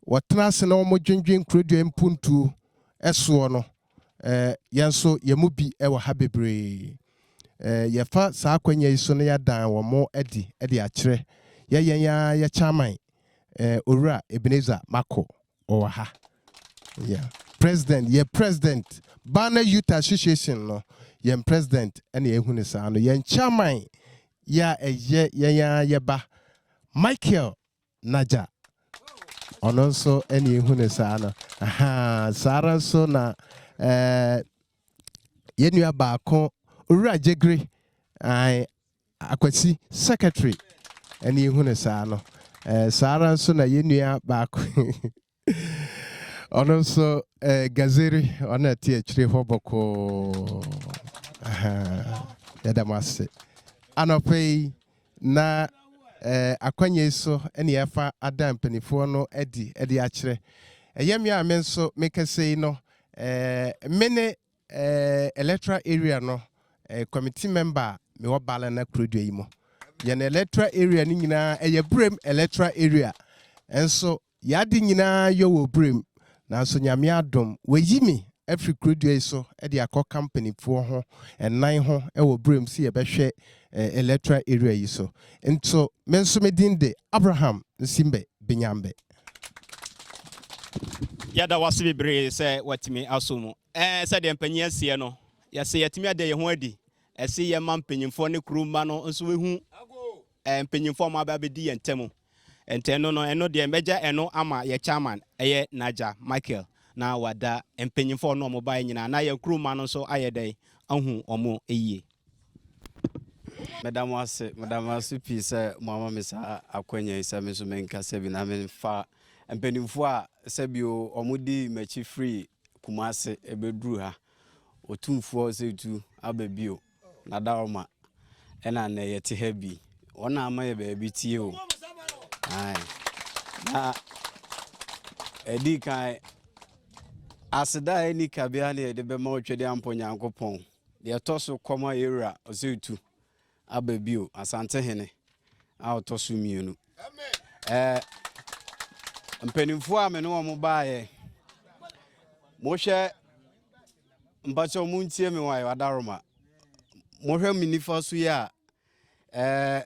wɔtena ase na wɔdwendwen kuro dua mpuntuo soɔ no, eh, yɛn nso yɛn mu bi wɔ ha bebree. Eh, yɛfa saa akwanya yi so na yɛadan wɔn adi de akyerɛ yɛ yɛn a yɛ chairman, eh, Owura Ebenezer Mako. Ɔwɔ ha. Yeah. President, yɛ president. Banner Youth Association no, yɛn president ɛna ehu ne saa no. Yɛn chairman yɛ a ɛyɛ yɛn ara yɛ ba Michael Naja. Ɔno nso ɛna ehu ne saa no. Aha, saa ara nso na ɛɛ yɛn nua baako Owura Gyegre, ae, Akwasi, secretary, ɛne yɛhu no saa no. Eh, saa ara nso na yɛn nua baako ɔno nso eh, Gazeri, ɔno ɛte akyire hɔ bɔkɔɔ. Yɛda mo ase. Anɔpa yi na eh, akwanya yi so ɛne yɛfa ada mpanimfoɔ no adi de akyerɛ. Ɛyɛ me a me nso mekasa yi no, eh, me ne Eh, electoral area no, eh, committee member a mewɔ Balana kurodua yi mu. Yɛn electoral area no nyinaa ɛyɛ Brem electoral area. Nso yɛade nyinaa yɔ wɔ Brem. Nanso Nyame adom, wayi me afiri kurodua yi so de akɔ companyfoɔ ho ɛnan ho wɔ Brem sɛ yɛbɛhwɛ eh, electoral area yi so. Nso me nso me din de Abraham Nsimbe Benyambe. Yɛda wo ase bebree sɛ woatumi aso mu. Ɛɛ, sɛdeɛ mpanyin aseɛ no, yɛse yɛatumi ada yɛn ho adi. Ɛse yɛma mpanyinfoɔ ne kuro mma no nso ehu ɛɛ mpanyinfoɔ a wɔaba abɛdi yɛn ntam. Nti ɛno no, ɛno deɛ mɛgya ɛno ama yɛ chairman, ɛyɛ Naja Michael, na wada mpanyinfoɔ no a wɔbaeɛ nyinaa na yɛn kuro mma no nso ayɛ dɛn ahu wɔn yie. Meda mo ase, meda mo ase pii sɛ moama me saa akwanya yi sɛ me nso menkasa bi na memfa mpanimfoɔ a sɛbio wɔdii m'akyi firi Kumase bɛduru ha. Otumfoɔ Osei-Tutu aba bio, Nadaoma, ɛna nnɛ yɛte ha bi. Wɔn na ama yɛ baabi tie o. Ae. Na ɛdi kan, aseda a ɛnni kabea na yɛde bɛma Otwedeampɔ Nyankopɔn. Deɛ ɛtɔ so kɔma Yɛwura Osei-Tutu aba bio, Asantehene a ɔtɔ so mmienu. Ɛɛ mpanimfoɔ a me ne wɔn baeɛ, mohwɛ mpakyɛ wɔn ntie me wɔn adaroma. Mohwɛ me nifa so yi a, ɛɛ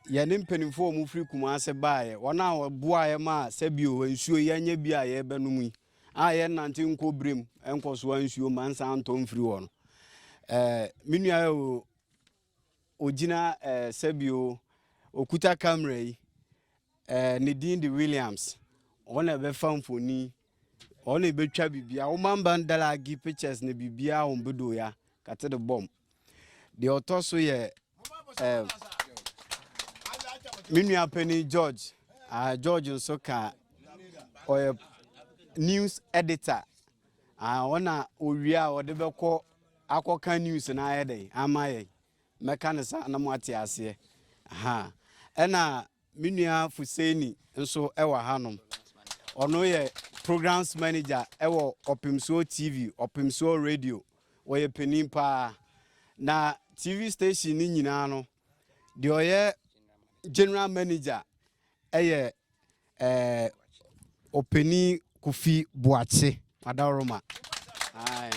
yɛne mpanimfoɔ a wɔfiri Kumase baeɛ, wɔn a wɔboaeɛ ma sɛbio nsuo yi yɛnyɛ bi a yɛrebɛnom yi, a yɛnnante nkɔ birem nkɔsoa nsuo ma nsa ntɔ mfiri hɔ no. Ɛɛ me nua o ogyina ɛɛ sɛbio okuta camera yi, ɛɛ ne din de Williams. Ɔno na ɛbɛfa mfoni, ɔno na ɛbɛtwa biribiara. Wo mamba ndalagi pictures ne biribiara wɔn bɛdo ya kate de bɔm. Deɛ ɔtɔ so yɛ ɛɛ me nua panin George. Ah, George nso ka ɔyɛ news editor. Ah, ɔna owie a ɔde bɛkɔ akɔka news no ayɛ dɛn ama yɛn. Mɛka no saa na moate aseɛ. Aha. Ɛna me nua Fuseini nso wɔ hanom. Ɔno yɛ programs manager wɔ Ɔpemsoɔ TV, Ɔpemsoɔ Radio. Ɔyɛ panin paa. Na TV station no nyinaa no, deɛ ɔyɛ general manager yɛ ɛɛ Ɔpanin Kofi Boakye Adaworoma. Ae.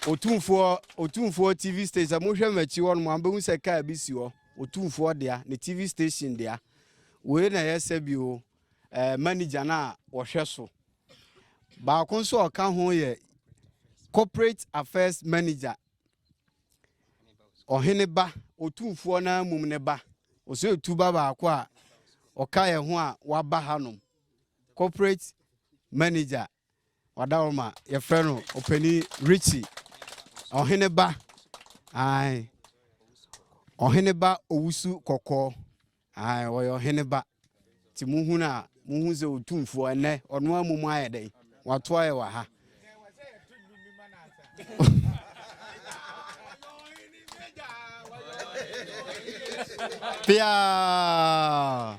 Otumfoɔ Otumfoɔ TV station sɛ mohwɛ m'akyi hɔ nom a mobɛhu sɛ kaa bi si hɔ. Otumfoɔ dea, ne TV station dea. Wei na ɛyɛ sɛbio ɛɛ manager no a wɔhwɛ so. Baako nso a ɔka ho yɛ corporate affairs manager Ɔhene ba, otumfoɔ no ara mum ne ba, Osei ba baako a ɔka yɛn ho a waba hanom, corporate manager Wadaroma, yɛfrɛ no ɔpanin Richie, ɔhene ba. Ae. Ɔhene ba Owusu Kɔkɔɔ. Ae, ɔyɛ ɔhene ba. Nti mohu no a, mohu sɛ Otumfoɔ ɛnnɛ, ɔno ara mmom ayɛ dɛn? Wato ayɛ wɔ ha. Piaa!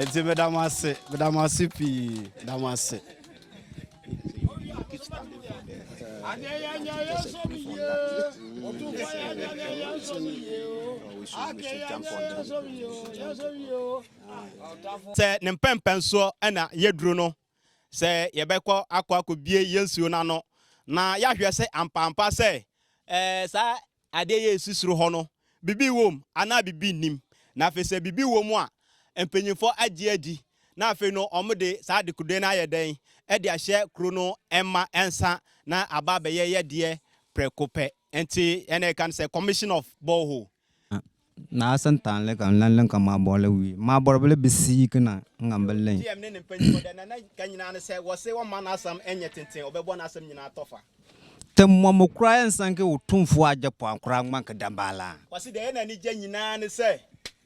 Nti meda mo ase, meda mo ase pii, meda mo ase. Sɛ ne mpɛmpɛnsoɔ na yɛduru no, sɛ yɛbɛkɔ akɔ akɔbie yɛn nsuo no ano na yɛahwɛ sɛ ampaampa sɛ ɛɛ saa adeɛ yi a ɛsi soro hɔ no, biribi wɔ mu anaa biribi nnim. Na afei sɛ biribi wɔ mu a, mpanyimfoɔ agye adi, na afei no wɔde saa adekodeɛ no ayɛ dɛn? De ahyɛ kuro no mma nsa na aba abɛyɛ yɛ deɛ prɛko pɛ. Nti ɛna ɛka no sɛ commission of borehole. Naa Sintani ka n lan lin ka maa bɔrili wii. Maa bɔribili bi sii ki na n ŋa bi lin. GM ne ne mpanyimfoɔ deɛ Nana ka nyinaa ne sɛ wɔse wɔmma n'asɛm nyɛ tenten, ɔbɛbɔ n'asɛm nyinaa tɔfa. Ti mɔmi koraa yɛn san ke Otumfoɔ Agyapong koraa ŋman ke dambaa. Wɔse deɛ ɛyɛ n'ani gye nyinaa ne sɛ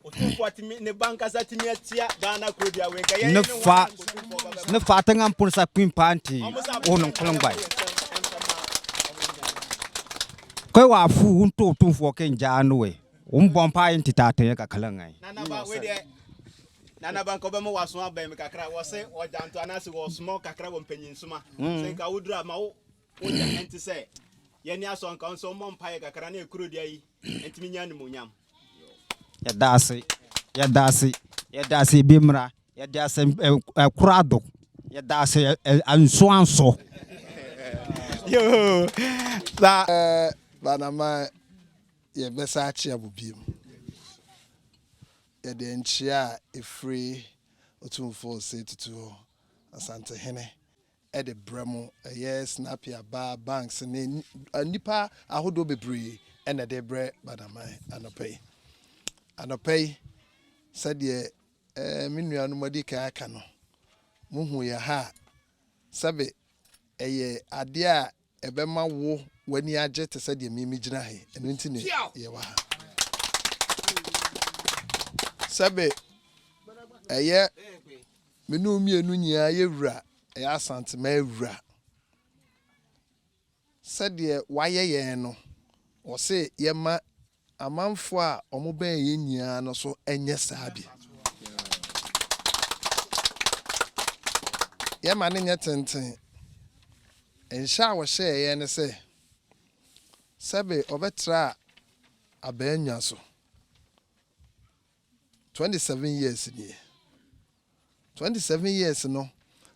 Otumfoɔ atumi, ne ba ankasa atumi atia Ghana kuro dua wei, nka yɛn Ne ne hwan fa na nka Otumfoɔ ba bɛba. ne fa ti ŋan pun sa kpin paa nti Wɔn sɛ o abosome niŋ kakra kuli wɔ yɛn nsam mfa ma wɔn nyinaa. Ke waa fu n ti Otumfoɔ ke n jaa ni we. O n bɔ mpaeɛ nti taa tɛnyɛ ka kala ŋai. Nana ba wei deɛ Nana ba nka ɔbɛma waso abɛn me kakra wɔse ɔgyanto anaasɛ wɔsoma wo kakra wɔ mpanyinsoma sɛ nka woduru a ma wo wogya ɛnte sɛ yɛne asɔ nka wo nso mmɔ mpaeɛ kakra na ɛkuro dua yi ntumi nya animuonyam. Yɛda ase, yɛda ase, yɛda ase ebi mmra, yɛda ase ɛkora do, yɛda ase nso ansɔ. Yoo, sa. Banama Yɛbɛsan akyea mo bio. Yɛde nkyea a ɛfiri Otumfoɔ Osei Tutu hɔ, Asantehene, de brɛ mo. Ɛyɛ Snappy Aba, Banks ne nnipa ahodoɔ bebree na ɛde rebrɛ Badaman anɔpa yi. Anɔpa yi, sɛdeɛ me nuanom adi kan aka no, mohu yɛn ha a, sɛbe ɛyɛ adeɛ a ɛbɛma wo w'ani agye te sɛ deɛ me megyina ha yi. Ɛno nti na yɛwɔ ha. Sɛbe ɛyɛ me ne wo mmienu nyinaa yɛ wura, ɛyɛ Asanteman wura. Sɛdeɛ wayɛ yɛn no, ɔse yɛma Amanfoɔ a wɔbɛn yɛn nyinaa no nso nyɛ saa bi. Yɛma no nyɛ tenten. Nhyɛ a wɔhyɛɛ yɛn ne sɛ, sɛbe ɔbɛtra abannwa so 27 years nie. 27 years no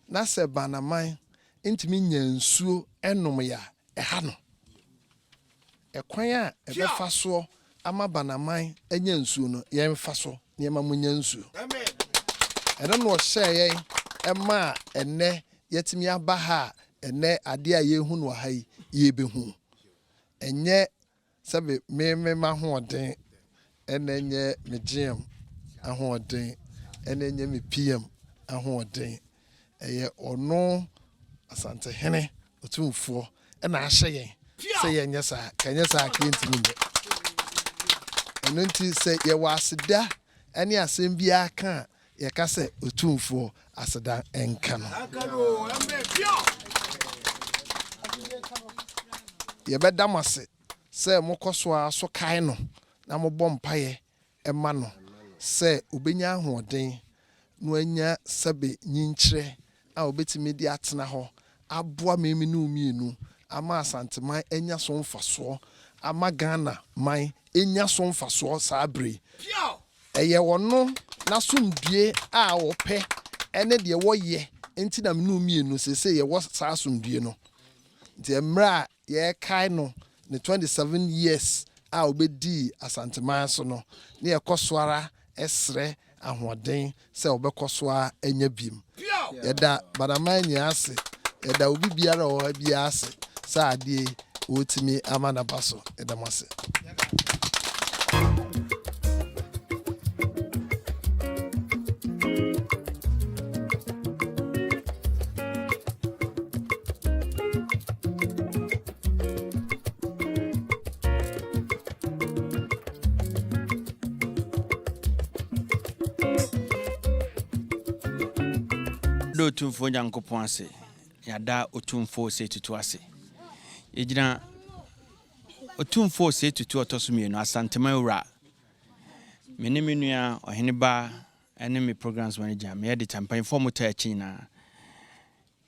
na sɛ Banaman ntumi nya nsuo nom yɛ a, ɛha no. Ɛkwan a ɛbɛfa soɔ ama Banaman anya nsuo no, yɛmfa so na yɛma mo nya nsuo. Ɛno na ɔhyɛɛ yɛn ɛmaa ɛnnɛ yɛatumi aba ha a ɛnnɛ adeɛ a yɛrehu no wɔ ha yi, yɛrebɛhu. Ɛnyɛ Sɛbe me me m'ahoɔden ɛna ɛnyɛ me GM ahoɔden ɛna ɛnyɛ me PM ahoɔden. Ɛyɛ ɔno Asantehene Otumfoɔ ɛna ahyɛ yɛn sɛ yɛnyɛ saa. Ka ɛnyɛ saa a ka yɛntumi nyɛ. Ɛno nti sɛ yɛwɔ aseda ɛne asɛm biara ka a, Yɛka sɛ Otumfoɔ aseda nka no. Yɛbɛda mo ase sɛ mokɔ so ara so kae no na mobɔ mpaeɛ ma no sɛ ɔbɛnya ahoɔden na wanya sɛbe nyinkyerɛ a ɔbɛtumi de atena hɔ aboa me me ne wo mmienu ama Asanteman anya so mfasoɔ, ama Ghana man anya so mfasoɔ saa berɛ yi. Ɛyɛ ɔno n'asomdwie a ɔpɛ ne deɛ wɔyɛ nti na me ne wo mmienu seesei yɛwɔ saa asomdwie no. Nti mmerɛ a yɛrekae no ne 27 years a ɔbɛdii Asanteman so no, na yɛkɔ so ara srɛ ahoɔden sɛ ɔbɛkɔ so ara anya bim. Yɛda Banaman nyinaa ase, yɛda obi biara a ɔwɔ ha biara ase sɛ adeɛ yi wɔretumi ama no aba so. Yɛda mo ase. Yɛbɛda Otumfoɔ Nyankopɔn ase, na yɛada Otumfoɔ Osei Tutu ase. Yɛgyina Otumfoɔ Osei Tutu a ɔtɔ so mmienu, Asanteman Wura. Me ne me nua Ɔheneba ne me programs manager, me editor, mpanyinfoɔ a wɔtaa akyi nyinaa.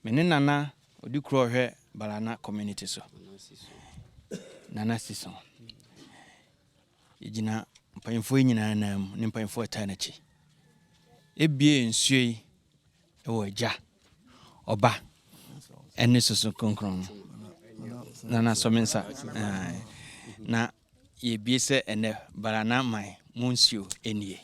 Me ne Nana ɔdi kuro a ɔhwɛ Balana community so. Nana Sison. Yɛgyina mpanyimfoɔ yi nyinaa nan mu ne mpanyimfoɔ a ɛtaa n'akyi. Ebie nsuo yi wɔ Agya, Ɔba, ɛne Susu Kronkron no. Nana sɔ me nsa. Na yɛbie sɛ ɛnɛ Barana man mu nsuo nie.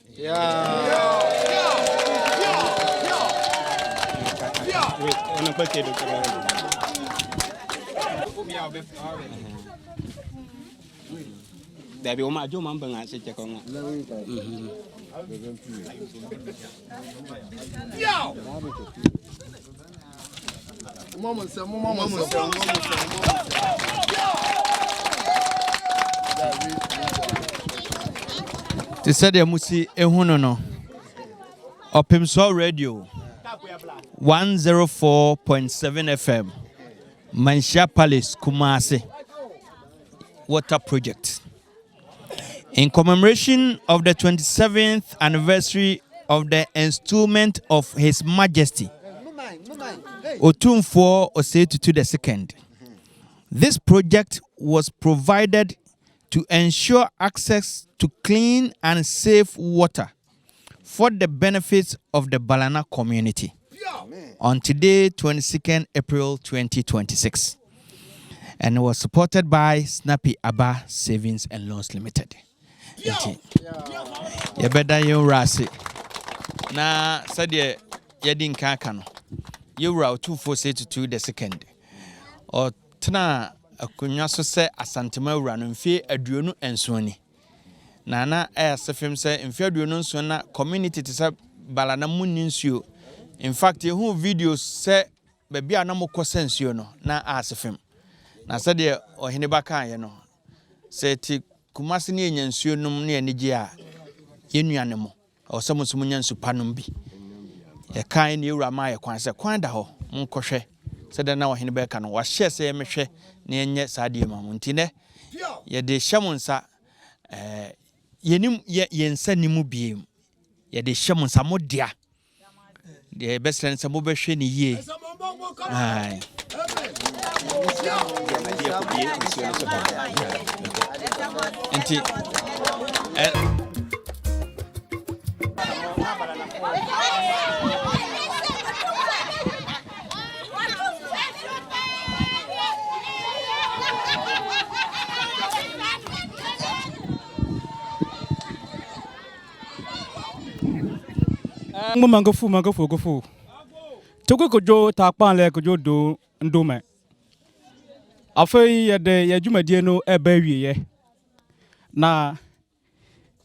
Dabi o ma jo ma bɛn ase cɛ kɔn Te sɛdeɛ mosi ehu no no, Ɔpemsoɔ Radio 104.7 FM, Manhyia Palace, Kumasi. Water Project. In commemoration of the 27th anniversary of the enstoolment of His Majesty Otumfuo Osei Tutu II, this project was provided to ensure access to clean and safe water for the benefits of the Balana community on today, 22nd April 2026, and was supported by Snappy Aba Savings and Loans Limited. Nti, yɛbɛda yɛn wura ase na sɛdeɛ yɛdi nkan aka no, yɛwura Otumfoɔ Osei Tutu the second, ɔtena akonnwa so sɛ Asantema wura no mfeɛ 27 ni. Na na ɛyɛ asefem sɛ mfe 27 na community te sɛ Bala na munni nsuo. In fact, yɛhuu videos sɛ baabi a na mokɔ sɛ nsuo no, na asefem. Na sɛdeɛ ɔhene ba kaeɛ no, sɛ yɛte Kumasi ne yɛnya nsuo nom ne anigye a, yɛn nua ne mo. Ɛwɔ sɛ mo nso monya nsu pa nom bi. Yɛkae ne yɛwura maa yɛ kwan sɛ kwan da hɔ, monkɔhwɛ. Sɛdeɛ na ɔhene bɛka no, wahyɛ sɛ yɛmmɛhwɛ na yɛnyɛ saa adeɛ ma mo. Nti nɛ, yɛde hyɛ mo nsa, ɛɛ, yɛnim, yɛ, yɛn nsa nni mu biem. Yɛde hyɛ mo nsa, mo dea. Deɛ yɛbɛsrɛ no sɛ mobɛhwɛ ne yie. Ae. Nti, ɛ. Ŋmemankefo mankefo Togo kodwo takpan kodwo do ndome. Afei yɛde yɛ dwumadie no ɛba awieɛ. Na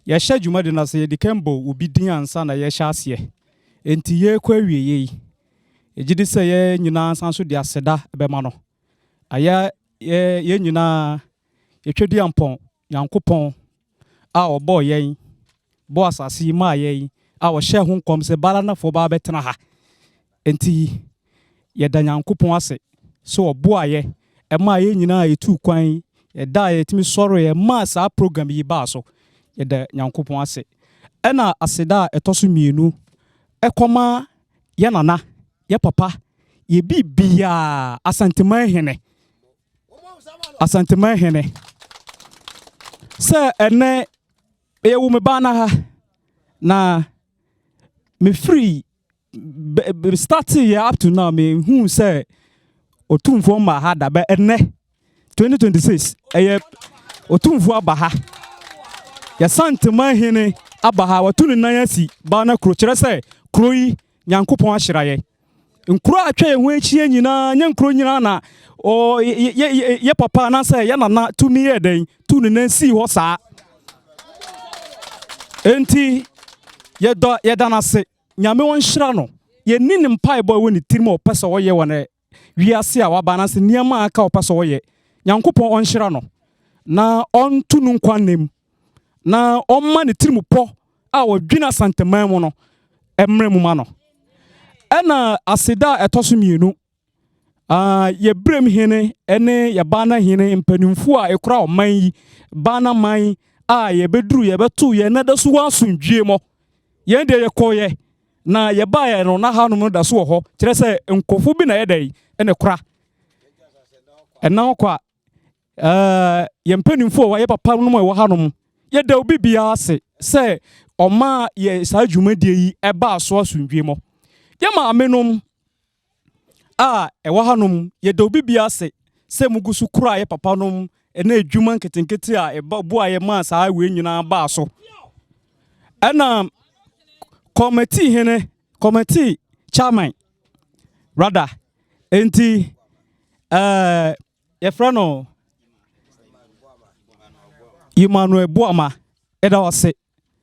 yɛhyɛ dwumadi no ase yɛde kan bɔ obi din ansa na yɛhyɛ aseɛ. Enti yɛrekɔ awieɛ yi, yɛgye di sɛ yɛn nyinaa nsan so de aseda bɛma no. Ayɛ yɛn nyinaa yɛtwɛdiampɔn Nyankopɔn a ɔbɔɔ yɛn, bɔɔ asase yi maa yɛn, a ɔhyɛɛ ho nkɔm sɛ Balanafoɔ baa bɛtena ha. Enti yɛda Nyankopɔn ase sɛ ɔboa yɛ, ɛmaa yɛn nyinaa yɛtuu kwan, yɛda a yɛtumi sɔreɛ maa saa program yi baa so. Yɛda Nyankopɔn ase. Ɛna aseda a ɛtɔ so mmienu ɛkɔma yɛ nana, yɛ papa, yɛ biribiara, Asanteman hene. Asanteman hene. Sɛ ɛnɛ yɛwo me ba na ha na mefiri starting yɛ up to now mehu sɛ Otumfoɔ mma ha da bɛ ɛnɛ 2026 ɛyɛ Otumfoɔ aba ha. Yɛsanteman hene aba ha, watu ne nan asi ba na kuro kyerɛ sɛ kuro yi Nyankopɔn ahyira yɛ. Nkuro a atwa yɛn ho ahyia nyinaa, nyɛ nkuro nyinaa na ɔ yɛ yɛ yɛ papa anaasɛ yɛ nana tumi yɛ dɛn tu ne nan sii hɔ saa. Enti yɛdɔ yɛda no ase. Nyame ɔnhyira no. Yɛnni ne mpaebɔ a ɛwɔ ne tirim a ɔpɛ sɛ ɔyɛ wɔ ne wiase a waba anaasɛ nneɛma a aka a ɔpɛ sɛ ɔyɛ. Nyankopɔn ɔnhyira no na ɔnto no nkwa nna mu na ɔmma ne tirim pɔ a ɔdwene Asanteman mu no mmra mu ma no. Ɛna aseda a ɛtɔ so mmienu, yɛ Berem hene ne yɛ Baana hene mpanimfoɔ a ɛkura ɔman yi, Baana man a yɛbɛduru yɛbɛto yɛn na da so wɔ asomdwie mɔ. Yɛn deɛ yɛkɔeɛ na yɛbaeɛ no na hanom no da so wɔ hɔ. Kyerɛ sɛ nkurɔfoɔ bi na ɛyɛ dɛn ɛna ɛkora. Ɛnam kwa ɛɛ yɛn mpanimfoɔ a wɔyɛ papa nom a ɛwɔ hanom yɛda obi biara ase sɛ ɔmaa yɛ saa dwumadie yi ɛbaa so asomdwie mɔ. Yɛ maame nom a ɛwɔ hanom, yɛda obi biara ase sɛ mugu so kura yɛ papa nom ne adwuma nketenkete a ɛba boa yɛ maa saa wei nyinaa baa so. Ɛna kɔmɛtii hene, kɔmɛtii chairman rather, enti ɛɛ yɛfrɛ no Emmanuel Boama, ɛda wase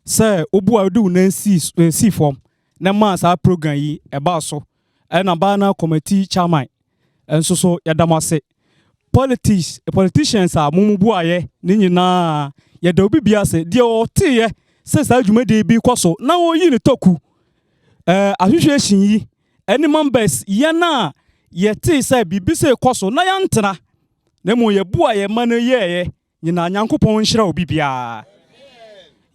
sɛ wobu a wode wo nan sii sii fam na ɛmaa saa program yi ɛbaa so. Ɛna Ghana committee chairman nso so yɛda mo ase. Politics, politicians a mo boaeɛ ne nyinaa yɛda obi biara ase. Deɛ ɔteeɛ sɛ saa dwumadie bi kɔ so na ɔyi ne toku ɛɛ association yi ɛne members yɛn a yɛtee sɛ biribi sɛ kɔ so na yɛntena na mmom yɛboa yɛn ma no yɛɛyɛ nyinaa Nyankopɔn nhyira obi biara.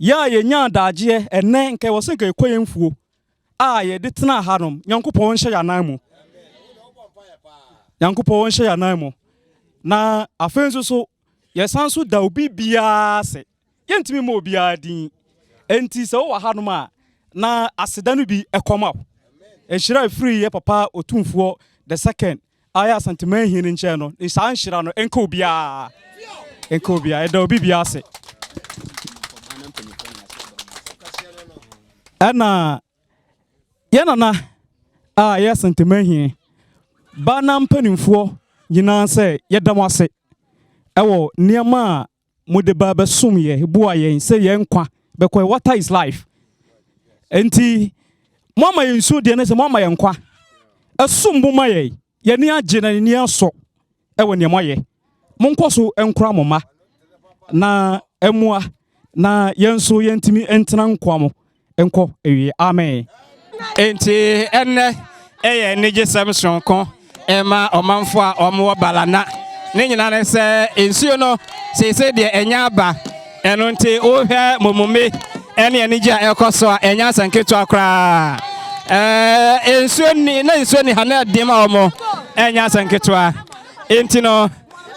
Yɛ a yɛnya adagyeɛ ɛnɛ nka ɛwɔ sɛ nka yɛkɔ yɛn mfuo a yɛde tena hanom Nyankopɔn nhyɛ yɛn anan mu. Nyankopɔn nhyɛ yɛn anan mu. Na afei nso so yɛsan so da obi biara ase. Yɛntumi mmɔ obiara din. Enti sɛ wowɔ hanom a na aseda no bi ɛkɔma wo. Nhyira a ɛfiri yɛ papa Otumfoɔ the second a yɛ Asanteman hene nkyɛn no, saa nhyira no nka obiara. Nka obiara. Ɛda obi biara ase. Ɛna yɛ nana a yɛ Asanteman hene ba na mpanimfoɔ nyinaa sɛ yɛda mo ase ɛwɔ nneɛma a mode ba bɛsom yɛ boa yɛn sɛ yɛn nkwa bɛkɔ. Water is life. Enti mo ama yɛn nsuo deɛ ne sɛ mo ama yɛn nkwa ɛsom bo ma yɛn. Yɛni agye na yɛni asɔ ɛwɔ nea moayɛ. Monkɔ so nkora mo mma na ɛmmoa na yɛn nso yɛntumi ntena nkwa mo nkɔ awie. Amen. Enti ɛnnɛ ɛyɛ anigyesɛm soronko ɛma ɔmanfo a wɔwɔ Balana. Ne nyinaa ne sɛ nsuo no seesei deɛ ɛnya aba. Ɛno nti wohwɛ momume ɛne anigye a ɛkɔ so a ɛnya asɛm ketewa koraa. Ɛɛ nsuo ni na nsuo ni ha na ɛden ma wɔn ɛnya asɛm ketewa. Enti no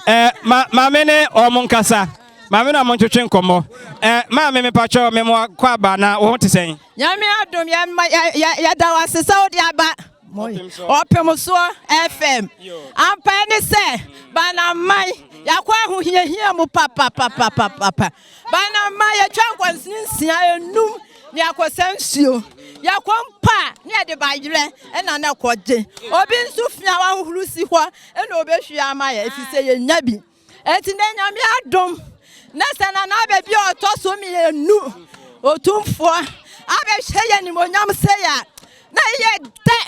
ɛɛ ma maame ne wɔn nkasa. Maame na wɔn ntwetwe nkɔmmɔ. Ɛɛ maame mepatwɛ me mo akɔ aba na wɔn te sɛn? Nyame adom yɛda wo ase sɛ wode aba Ɔpem Soɔ FM. Ampa ne sɛ Banaman yɛakɔ ahohiahia mu papapapapapa. Banaman yɛtwa nkwansini nsia enum ne yɛakɔsa nsuo. Yɛkɔ mpo a ne yɛde bayerɛ ɛna na ɛkɔgye. Obi nso fia wahohoro si hɔ ɛna obɛhwie ama yɛ ɛfiri sɛ yɛnya bi. Enti na Nyame adom na sɛ Nana Abɛbi a ɔtɔ so mmienu Otumfoɔ abɛhyɛ yɛn animuonyam sei a, na yɛ dɛ,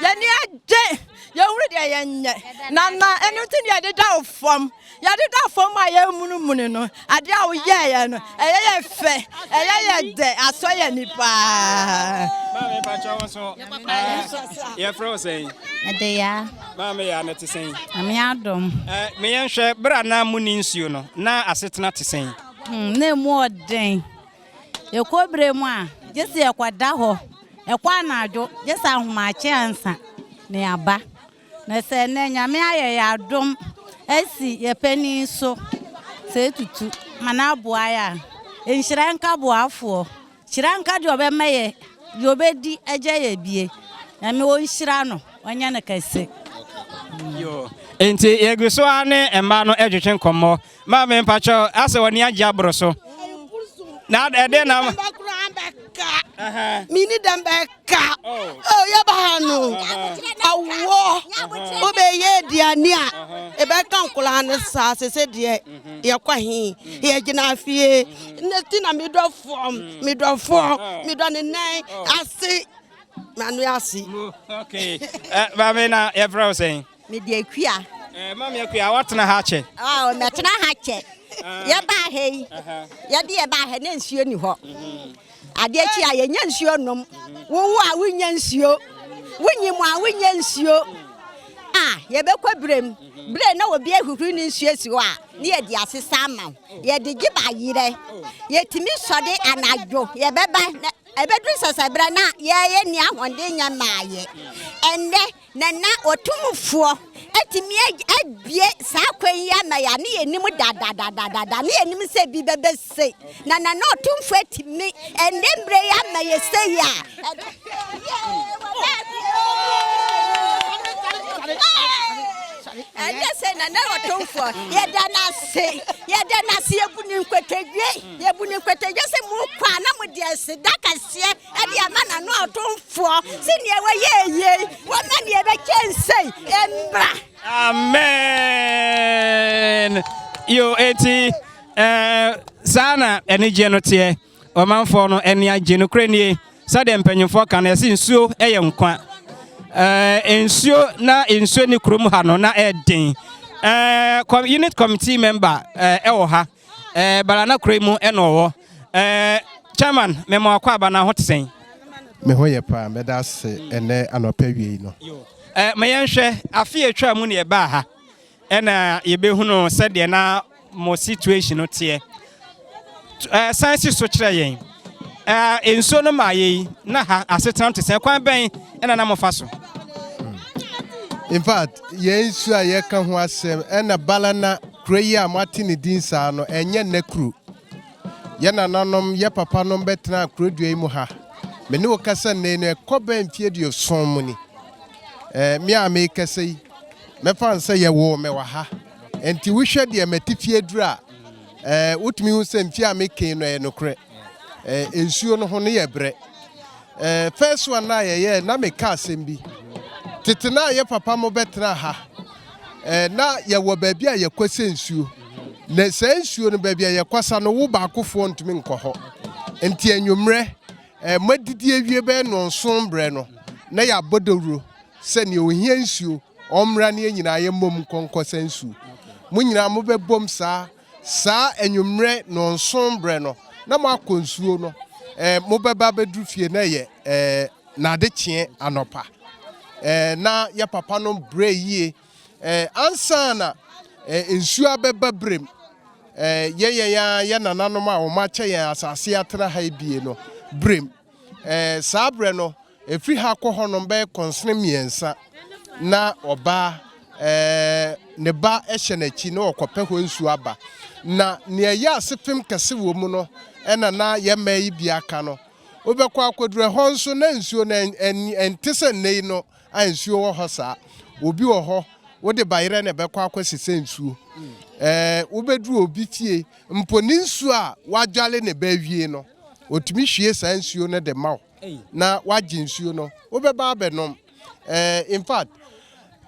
yɛn ani agye, yɛhunu deɛ yɛnyɛ. Nana, ɛno nti na yɛdeda wo fam. Yɛdeda fam a yɛmunumunu no, adeɛ a woyɛeɛ no, ɛyɛ yɛ fɛ, ɛyɛ yɛ dɛ, asɔ yɛn ani paa. Maame mpakyɛ wo nso, yɛfrɛ wo sɛn? Mede Yaa. Maame Yaa no te sɛn? Nyame adom. Eh, me yɛnhwɛ, berɛ a na monni nsuo no, na asetena te sɛn? Hmm, na emu ɔden. Yɛkɔ berɛ mu a, gye sɛ yɛkɔda hɔ. Ɛkɔ anadwo, gye sɛ ahomakye ansa na yɛaba. Na sɛ nnɛ Nyame ayɛ yɛn adom asi yɛn panin so sɛ etutu ma no aboa yɛn a, nhyira nka boafoɔ. Hyira nka deɛ ɔbɛma yɛ, deɛ ɔbɛdi agya yɛ bie. Nyame ɔnhyira no, ɔnyɛ no kɛse. Yo, enti yɛgu so ara ne mmaa no retwetwe nkɔmmɔ. Maame mpakyɛw, asɛ w'ani agye aboro so. Na ɛdeɛn na. Mini dɛm bɛka. Oh, yɛba ha no, awɔ, wobɛyɛ aduane a, ɛbɛka nkoraa no saa, sese deɛ, yɛkɔ he, yɛgyina fie. Ne ti na medɔ fam, medɔ fam, medɔ ne nan ase, m'ano ase. Okay. Maame na yɛfrɛ wo sɛn? Mede Akua. Eh, Maame Akua, woatena ha kyɛ? Oh, mɛtena ha kyɛ. Yɛbaa ha yi, yɛde yɛbaa ha na nsuo ni hɔ. Adeɛ kyi a yɛnya nsuo nom. Wowo a wonya nsuo. Wonyim a wonyɛ nsuo a yɛbɛkɔ berɛm. Berɛ na obi ahuhuru ne nsuo asi hɔ a, ne yɛde asesa ama wo. Yɛde gye bayerɛ. Yɛtumi sɔre anadwo yɛbɛba na ɛbɛduru sɛsɛberɛ na yɛyɛ nni ahoɔden nyɛ mmaayɛ. Ɛnnɛ Nana Otumfoɔ atumi abue saa kwan yi ama yɛn a ne yɛnim dadadadada, ne yɛnim sɛ bi bɛbɛ sei. Na Nana Otumfoɔ atumi ɛnɛ mmerɛ yi ama yɛ sei a. Ɛnɛ sɛ Nana Otumfoɔ yɛda no ase, yɛda no ase, yɛbu ne nkotodwe, yɛbu ne nkotodwe sɛ mo kɔ a na mo de aseda kɛseɛ ɛde ama n'ano atomfoɔ sɛ nea wɔyɛ yei wɔma nea ɛbɛkyɛ nsei mmra. Amen. Yo, eti eh, saa na anigyeɛ no teɛ. Ɔmanfoɔ no ani agye. Nokorɛ nie, sɛdeɛ mpanyimfoɔ ka no, yɛse nsuo yɛ nkwa. Eh, nsuo na nsuo ni kurom ha no na ɛden. Eh, unit committee member eh, ɛwɔ ha. Ɛɛ Barana kuro yi mu ɛna ɔwɔ. Ɛɛ chairman mɛma wakɔ aba na ho te sɛn? Me ho yɛ paa, mɛda ase ɛnɛ anɔpa awiei no. Ɛɛ ma yɛnhwɛ, afe a etwaa mu na yɛbaa ha ɛna yɛbɛhunu sɛdeɛ na mo situation no teɛ. Ɛɛ san si so kyerɛ yɛn. Ɛɛ nsuo no maa yɛ yi, na ha asetena te sɛn? Kwan bɛn ɛna na mofa so? In fact, yɛn nsuo a yɛka ho asɛm ɛna Balana Kuro yi a moate ne din saa no, ɛnyɛ nnɛ kuro. Yɛn nananom, yɛn papanom bɛtenaa kuro dua yi mu ha. Me ne wo kasa nnɛ yi no, ɛkɔ bɛn mfeɛ aduoson mu ni. Ɛɛ, me a merekasa yi, mɛfa no sɛ yɛwoo me wɔ ha. Enti wohwɛ deɛ m'atifi aduru a, ɛɛ, wotumi hu sɛ mfeɛ a meka yi no, ɛyɛ nokorɛ. Ɛɛ, nsuo no ho no yɛ brɛ. Eh, first one na yɛyɛ na meka asɛm bi. Tete na yɛ papa mo bɛtena ha. Eh, na yɛwɔ baabi a yɛkɔsɛ nsuo. Na saa nsuo no baabi a yɛkɔsa no wo baakofoɔ ntumi nkɔ hɔ. Nti anwummerɛ, eh, moadidi awie bɛyɛ nnɔnson berɛ no, na yɛabɔ dawuro sɛ nea ohia nsuo ɔmmra ne yɛn nyinaa yɛmmom nkɔ nkɔsa nsuo. Mo nyinaa mobɛbom saa Saa anwummerɛ nnɔnson berɛ no, na moakɔ nsuo no, eh, mobɛba abɛduru fie na ɛyɛ eh, n'adekyeɛ anɔpa. Eh, na yɛ papa no brɛ yie eh, ansa na eh, nsuo abɛba berɛm. Eh, yɛ yɛn ara yɛ nananom a wɔn akyɛ yɛn asase atena ha yi bie no berɛm. Eh, saa berɛ no, Ɛfiri ha kɔ hɔnom bɛyɛ kɔnsene mmiɛnsa na ɔbaa ɛɛ ne ba hyɛ n'akyi na ɔkɔpɛ hɔ nsuo aba. Na nea ɛyɛ asefem kɛse wɔ mu no ɛna na yɛn mmaa yi bi aka no. Wobɛkɔ akɔduru ɛhɔ nso na nsuo no ɛnte sɛ nnɛ yi no a nsuo wɔ hɔ saa. Obi wɔ hɔ wode bayerɛ na ɛbɛkɔ akɔsesɛ nsuo. Ɛɛ wobɛduru obi fie mpo ne nsuo a wadwale ne ba awie no ɔtumi hwie saa nsuo no de ma wo. na wagye nsuo no wobɛba abɛnom eh, in fact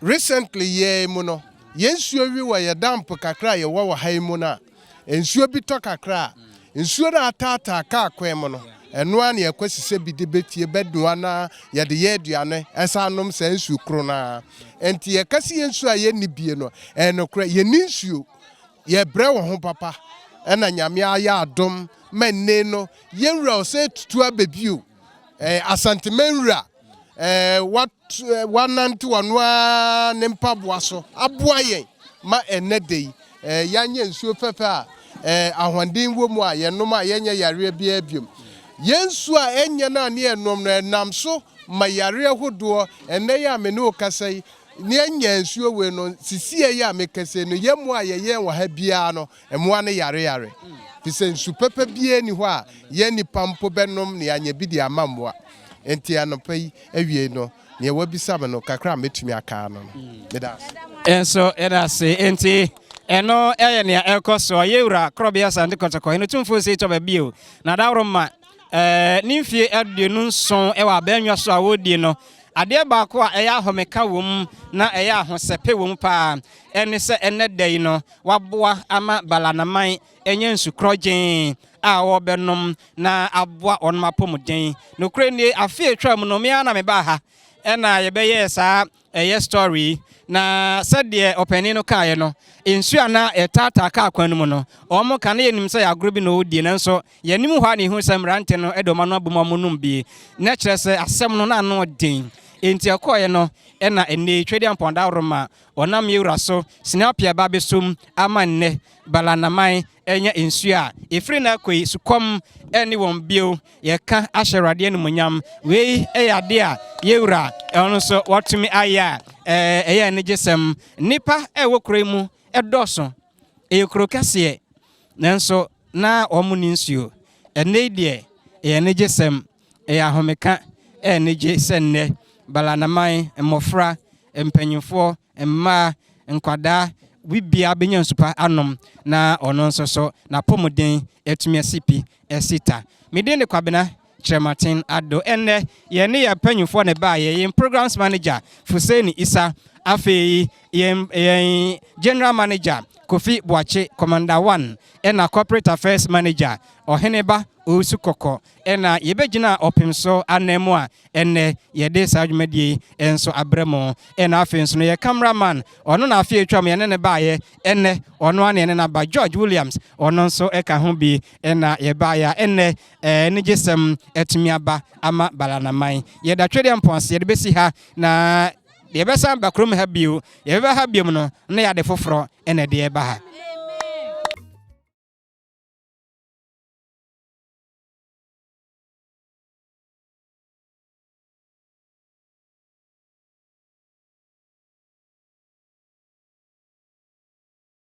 recently yɛn mu no yɛn nsuo wi wɔ yɛ damp kakra a yɛwɔ wɔ ha yi mu no a nsuo bi tɔ kakra a nsuo no ataataa kaa kwan mu no ɛno ara na yɛkɔ sisɛ bi de bɛfie bɛnoa na yɛde yɛ aduane ɛsan nom saa nsuo koro no ara nti yɛka si yɛn nsuo a yɛnni bie no ɛyɛ nokorɛ yɛnni nsuo Yɛbrɛ wɔ ho papa ɛna Nyame ayɛ adom ma nne no yɛn wura ɔsɛ tutu aba bio eh, Asanteman wura eh, wat, eh, wanante ɔno ara ne mpaboa so aboa yɛn ma ɛnɛ da yi eh, yɛanyɛ nsuo fɛfɛ a eh, ahoɔden wɔ mu a yɛnom a yɛnyɛ yareɛ biara biom. Yɛn nsuo a ɛnyɛ no a ne yɛnom no ɛnam so ma yareɛ hodoɔ ɛnɛ yi a me ne wo kasa yi Nea nya nsuo wei no, sisiɛ yi a mekasa yi no, yɛn mmoa a yɛyɛn wɔ ha biara no, mmoa no yareyare. Firi sɛ nsu pɛpɛ biara nni hɔ a yɛn nnipa mpo bɛnom na yɛanya bi de ama mmoa. Enti anɔpa yi awiei no, nea wɔabisa me no, kakra a mɛtumi aka ara no no. Meda ase. Nso yɛda ase. Enti ɛno yɛ nea ɛrekɔ soɔ. Yɛn Wura Korɔbea Asante Kɔtɔkɔ, Hene Tumfoɔ Osei Tɔba bio, na Adaworoma, ne mfie 27 wɔ abannwa so a wɔredie no, Adeɛ baako a ɛyɛ ahomeka wɔ mu na ɛyɛ ahosɛpɛ wɔ mu paa ne sɛ ɛnnɛ da yi no wɔaboa ama Balanaman anya nsu korɔgyenn a wɔbɛnom na aboa wɔn apɔmuden. Nokorɛ nie, afe a ɛtwaa mu no me ara na mebaa ha na yɛbɛyɛɛ saa ɛyɛ story yi na sɛdeɛ ɔpanin no kaeɛ no, nsuo a na ɛtaataa kaa kwan no mu no, wɔn ka na yɛnim sɛ ɛyɛ agorɔ bi na wɔredie nanso Yɛn anim hɔ ara na yɛhuu sɛ mmerante no de wɔn ano abom a wɔnom bi. Na kyerɛ sɛ asɛm no, na ano den. Enti ɛkɔeɛ no na ɛnnɛ yi Twedeampɔn Dawuroma ɔnam yɛwura so Sinapia ba abɛsom ama nnɛ Balanaman anya nsuo a ɛfiri nnɛ akɔ yi sukɔm ɛnne wɔn bio. Yɛka ahyɛ Awurade animuonyam. Wei yɛ adeɛ a yɛwura ɔno nso watumi ayɛ a ɛyɛ anigyesɛm. Nnipa a ɛwɔ kuro yi mu dɔɔso. Ɛyɛ kuro kɛseɛ nanso na wɔn nni nsuo. Ɛnnɛ yi deɛ ɛyɛ anigyesɛm. Ɛyɛ ahomeka, ɛyɛ anigye sɛ nnɛ Balanaman mmɔfra, mpanyimfoɔ, mmaa, nkwadaa, biribiara bɛnya nsu pa anom na ɔno nso so n'apɔmuden atumi asi pi asi ta. Me din de Kwabena Kyerematen Addo. Ɛnnɛ yɛne yɛn mpanyimfoɔ na ɛbaeɛ, yɛn Programs Manager Fuseini Issa, afei yɛn yɛn General Manager Kofi Boakye, Commander One, ɛna Corporate Affairs Manager Ɔheneba Owusu Kɔkɔ na yɛbɛgyina ɔpem so ananmu a ɛnnɛ yɛde saa dwumadie yi nso abrɛ mo. Ɛna afei nso no yɛ camera man, ɔno na afe atwam yɛne no baeɛ, ɛnnɛ ɔno ara na yɛne no aba, George Williams, ɔno nso ka ho bi na yɛbaeɛ a ɛnnɛ anigyesɛm atumi aba ama Balanaman. Yɛda Twedeɛ Mpɔn ase, yɛde bɛsi ha na yɛbɛsan ba kurom ha bio, yɛbɛba ha biom no na yɛade foforɔ na ɛde ɛba ha.